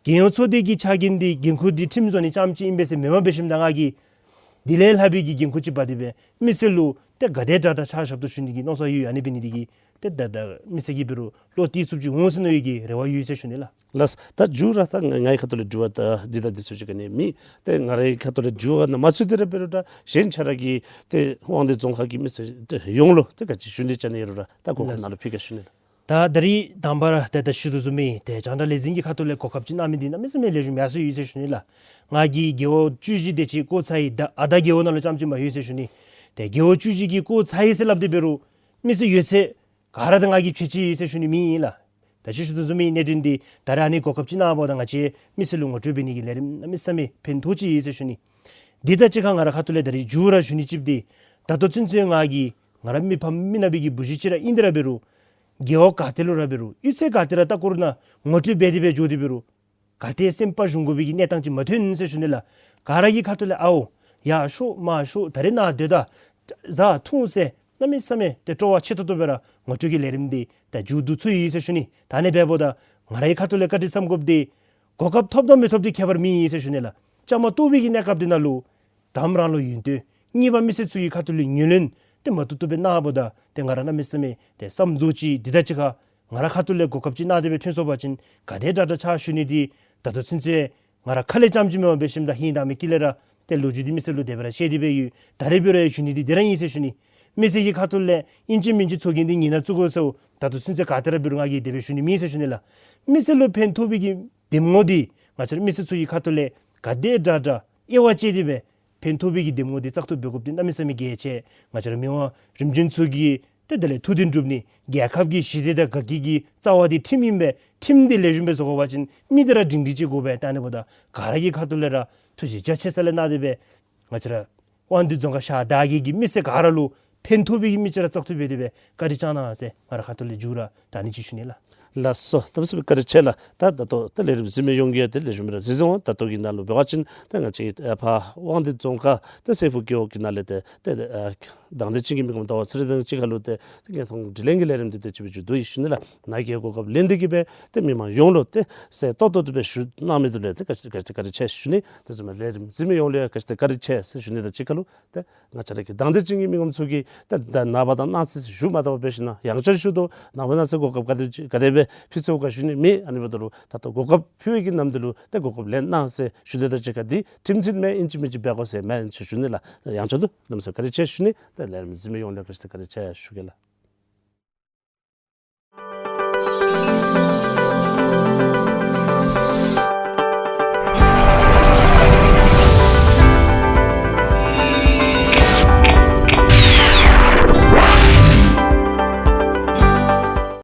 རྒྱལ་ཡོངས་ཚོགས་སྡེ་གི་ཕྱག་འགན་འདི་འགན་ཁུར་འདི་ཁྲིམས་བཟོ་ནི་རྐྱངམ་ཅིག་ཨིན་པས་ཟེར་མེན་པར་འབད་ཞིནམ་ད་ལས་ང་གིས་དེ་ལས་ལྷག་པའི་གི་འགན་ཁུར་ཅིག་འབག་སྟེ་སྦེ་མི་སེར་ལུ་ཏེ་ག་དེ་དྲག་དྲག་ཕྱག་ཞབས་ཏོག་ཞུ་ནི་གི་མནོ་བསམ་ཡོད། ཨ་ནི་འབད་ནི་འདི་གིས་ཏེ་ད་ད་མི་སེར་གྱིས་འབད་རུང་བློ་གཏད་ཚུགསཔ་ཅིག་འོང་ཟེར་མནོ་བའི་གི་རེ་བ་ཡོད་ཟེར་ཞུ་ནི་ལགས། ལགས། ད་མཇུག་ར་ད་ང་ངེའི་ཁ་ཐུག་ལས་དྲི་བ་ད་འདི་དང་འདི་ཚུ་ཅིག་ག་ནི་མེད། ཏེ་ང་རའི་ཁ་ཐུག་ལས་དྲི་བ་ནང་མ་ཚུད་དེ་ར་འབད་རུང་ད་གཞན་ཆ་ར་གིས་ཏེ་དབང་འདུས་རྫོང་ཁག་གི་མི་སེར་ཏེ་ཡོངས་ལུ་ཏེ་ག་ཅི་ཞུ་ནི་ཅིག་ཨ་ནི་ཡོད་རུང་ར་ད་གོ་སྐབས་ནང་ལུ་ཕུལ་གེ་ཞུ་ནི་ལགས། ད་ད་རིས་དང་པ་ར་ཏེ་ད་ཞུ་དོ་བཟུམ་སྦེ་ཏེ་རྒྱང་བསྒྲགས་ལས་འཛིན་གྱི་ཁ་ཐུག་ལས་གོ་སྐབས་ཅིག་གནང་མི་འདི་གནམ་མེད་ས་མེད་ལེགས་ཤོམ་ཡར་སོང་ཡོད་ཟེར་ཞུ་ནི་ལགས། ང་གིས་རྒེད་འོག་བཅུ་བཞི་དེ་ཅིག་བསྐོར་ཚར་ཡི། ད་ཨ་ད་རྒེད་འོག་ནང་ལུ་རྐྱངམ་ཅིག་མ་ཡོད་ཟེར་ཞུ་ནི། ཏེ་རྒེད་འོག་བཅུ་བཞི་གི་བསྐོར་ཚར་ཡི་ཟེར་སླབ་སྟེ་འབད་རུང་མི་སེར་ཡོད་ཚད་ག་ར་དང་ང་གིས་ཕྱད་ཅི་ཟེར་ཞུ་ནི་མེན་ལགས། ད་ཅི་ཞུ་དོ་བཟུམ་སྦེ་གནད་དོན་འདི་ད་རེས་ཨ་ནི་གོ་སྐབས་ཅིག་གནང་བ་ད་ང་བཅས་མི་སེར་ལུ་ངོ་སྤྲོད་འབད་ནི་གི་ལས་རིམ་གནམ་མེད་ས་མེད་ཕན་ཐོགས་ཅི་ཟེར་ཞུ་ནི། འདི་དང་གཅིག་ཁར་ང་རའི་ཁ་ཐུག་ལས་ད་རིས་མཇུག་ར་ཞུ་ནི་ཅིག་འདི་ད་ལྟོ་ཚུན་ཚོད་ང་གིས་ང་རའི་མི་ཕམ་མི་ནག་པའི་གི་བུ་གཞི་ཅིག་ར་ཨིན་ཏེ་ར་འབད་རུང་རྒེད་འོག་ག་ཏེ་ལུ་ར་འབད་རུང་གཡུས་ཚན་ག་ཏེ་ར་ལྟ་སྐོར་ནང་ངོ་སྤྲོད་འབད་དེ་སྦེ་འགྱོ་སྟེ་འབད་རུང་ག་ཏེ་སེམས་པ་ཞུམ་དགོ་པའི་གི་གནས་སྟངས་ཅིག་མ་ཐོན་ཟེར་ཞུ་ནི་ལགས། ག་ར་གི་ཁ་ཐུག་ལས་ཨའོ་ཡར་ཤོག་མར་ཤོག་ད་རིས་ནཱ་སྡོད་ད་བཟའ་འཐུང་ཟེར་གནམ་མེད་ས་མེད་ཏེ་སྤྲོ་བ་ཆེ་ཏོག་ཏོ་སྦེ་ར་ངོ་སྤྲོད་ཀྱི་ལས་རིམ་འདི་ད་མཇུག་བསྡུ་ཚུགས་ཡི་ཟེར་ཞུ་ནི། ད་ཨ་ནི་འབདཝ་ད་ང་རའི་ཁ་ཐུག་ལས་བཀའ་དྲིན་བསམ་དགོཔ་འདི་གོ་སྐབས་ཐོབ་དང་མི་ཐོབ་འདི་ཁྱད་པར་མེད་ཟེར་ཞུ་ནི་ལགས། བཅའ་མར་གཏོགས་པའི་གི་གནས་སྐབས་འདི་ནང་ལུ་དང་པ་རང་ལུ་ཡོན་ཏན། གཉིས་པ་མི་སེར་ཚུ་གི་ཁ་ཐུག་ལས་ངོས་ལེན་ཏེ་མ་བཏུབ་བཏུབ་སྦེ་གནང་བ་ད་ཏེ་ང་ར་གནམ་མེད་ས་མེད་ཏེ་བསམ་རྫོགས་ཅི། འདི་དང་གཅིག་ཁར་ང་རའི་ཁ་ཐུག་ལས་གོ་སྐབས་ཅིག་གནང་སྟེ་སྦེ་ཐོན་སོང་པ་ཅིན་ག་དེ་དྲག་དྲག་ཕྱག་ཞུ་ནི་འདི་ད་ལྟོ་ཚུན་ཚོད་ང་རའི་ཁ་ལས་རྐྱངམ་ཅིག་མེན་པར་འབད་ཞིནམ་ད་ཧིང་དང་མི་དཀྱི་ལས་ར་ཏེ་ལོ་རྒྱུས་འདི་མི་སེར་ལུ་དེ་སྦེ་ར་བཤད་དེ་སྦེ་ཡོད། ད་རེས་འབད་རུང་ཞུ་ནི་འདི་དེ་ར་ཨིན་ཟེར་ཞུ་ནི། མི་སེར་གྱི་ཁ་ཐུག་ལས་ཨིན་ཅི་མིན་ཅི་ཚོགས་རྒྱན་འདི་ངེའི་ནང་བཙུགས་དགོ་ཟེར་ད་ལྟོ་ཚུན་ཚོད་ག་ཏེ་ར་འབད་རུང་ང་གིས་དེ་སྦེ་ཞུ་ནི་མེད་ཟེར་ཞུ་ནི་ལགས། མི་སེར་ལུ་ཕན་ཐོགས་པའི་གི་འདེམས་ངོ་འདི་ང་བཅས་ར་མི་སེར་ཚུ་གི་ཁ་ཐུག་ལས་ག་དེ་དྲག་དྲག་དབྱེ་བ་དཔྱད་དེ་སྦེ་ཕན་ཐོགས་པའི་གི་འདེམས་ངོ་འདི་བཙག་འཐུ་འབད་དགོཔ་འདི་གནམ་མེད་ས་མེད་གལ་ཆེ། ང་བཅས་ར་མི་དབང་རིམ་བྱོན་ཚུ་གི་ཏེ་དེ་ལས་ཐུགས་འདུན་སྒྲུབ་ནི་རྒྱལ་ཁབ་ཀྱི་ཞི་བདེ་དང་དགའ་སྐྱིད་ཀྱི་རྩ་བ་འདི་ཁྲིམས་ཨིན་པས། ཁྲིམས་འདི་ལེགས་ཤོམ་སྦེ་བཟོ་དགོ་པ་ཅིན་མི་འདི་ར་སྒྲིང་སྒྲིང་ཅིག་དགོ་པས། ད་ཨ་ནི་འབདཝ་ད་ག་ར་གི་ཁ་ཐུག་ལས་ར་ཐུགས་རྗེ་རྒྱ་ཆེ་ས་ལས་གནང་སྟེ་སྦེ་ང་བཅས་ར་དབང་འདུས་རྫོང་ཁག་ཤར་དར་རྒྱས་ཀྱི་མི་སེར་ག་ར་ལུ་ཕན་ཐོགས་པའི་གི་མི་ཅིག་ར་བཙག་འཐུ་འབད་དེ་སྦེ་བཀའ་དྲིན་བསྐྱང་གནང་ཟེར་ང་རའི་ཁ་ཐུག་ལས་མཇུག་ར་ད་ཨ་ནི་ཅིག་ཞུ་ནི་ལགས། ལགས་སོ། གནམ་མེད་ས་མེད་བཀའ་དྲིན་ཆེ་ལགས། ད་ད་ལྟོ་ད་ལས་རིམ་གཟིགས་མི་ཡོངས་ཀྱིས་ཏེ་ལེགས་ཤོམ་ར་གཟིགས་སོང་། ད་ལྟོ་གི་ནང་ལུ་འབད་བ་ཅིན་ད་ང་བཅས་ཨ་ཕར་དབང་འདུས་རྫོང་ཁག་ད་སེ་ཕུག་རྒེད་འོག་གི་ནང་ལས་ཏེ་ཏེ་ཨ་དང་འདོད་ཅན་གྱི་མི་ངོམ་ཟླ་བ་ཚེ་རིང་དང་གཅིག་ཁར་ལུ་ཏེ་ཏེ་ངེས་ཐོང་དྲི་ལན་གྱི་ལས་རིམ་འདི་ཏེ་ཅིག་སྦེ་མཇུག་བསྡུ་ཡི་ཞུ་ནི་ལགས། ནཱ་གིས་གོ་སྐབས་ལེན་ཏེ་གིས་སྦེ་ཏེ་མི་མང་ཡོངས་ལུ་ཏེ་གསལ་ཏོག་ཏོ་སྦེ་ཞུ་གནང་མི་འདི་ལུ་ཏེ་བཀའ་དྲིན་བཀའ་དྲིན་བཀའ་དྲིན་ཆེ་ཞུ་ནི། དེ་བཟུམ་ལས་རིམ་གཟིགས་མི་ཡོངས་ལུ་ཡང་བཀའ་དྲིན་བཀའ་དྲིན་ཆེ་ཟེར་ཞུ་ནི་དང་གཅིག་ཁར་ལུ་ཏེ་ང་བཅས་ར་གི་དང་འདོད་ཅན་གྱི་མི་ངོམ་ཚུ་གིས་ཏེ་ད་ནངས་པ་དང་གནངས་ཚེ་ཞུ་མ་བཏུབ་པར་འབད་ཞིན་ན་ཡང་བསྐྱར་ཞུ་དོ། ནངས་པ་གནངས་ཚེ་གོ་སྐབས་ག་དེ་ག་དེ་སྦེ་ཕུལ་ཚུགས་ག་ཞུ་ནི་མེད། ཨ་ནི་འབདཝ་ད་ལུ་ད་ལྟོ་གོ་སྐབས་ཕུལ་བའི་གི་ནམ་དུས་ལུ་ཏེ་གོ་སྐབས་ལེན་གནང་ཟེར་ཞུ་ནི་དང་གཅིག་ཁར་འདི་ཁྲིམས་མཐུན་མས། ཨིན་ཅི་མིན་ཅི་འབད་དགོ་ཟེར་མེན་ཟེར་ཞུ་ནི་ལགས། ཡང་བསྐྱར་དུ་གནམ་མེད་ས་མེད་བཀའ་དྲིན་ཆེ་ཞུ་ནི། ཏེ་ལས་རིམ་གཟིགས་མི་ཡོངས་ལུ་བཀའ་དྲིན་བཀའ་དྲིན་ཆེ་ཞུ་གེ་ལགས།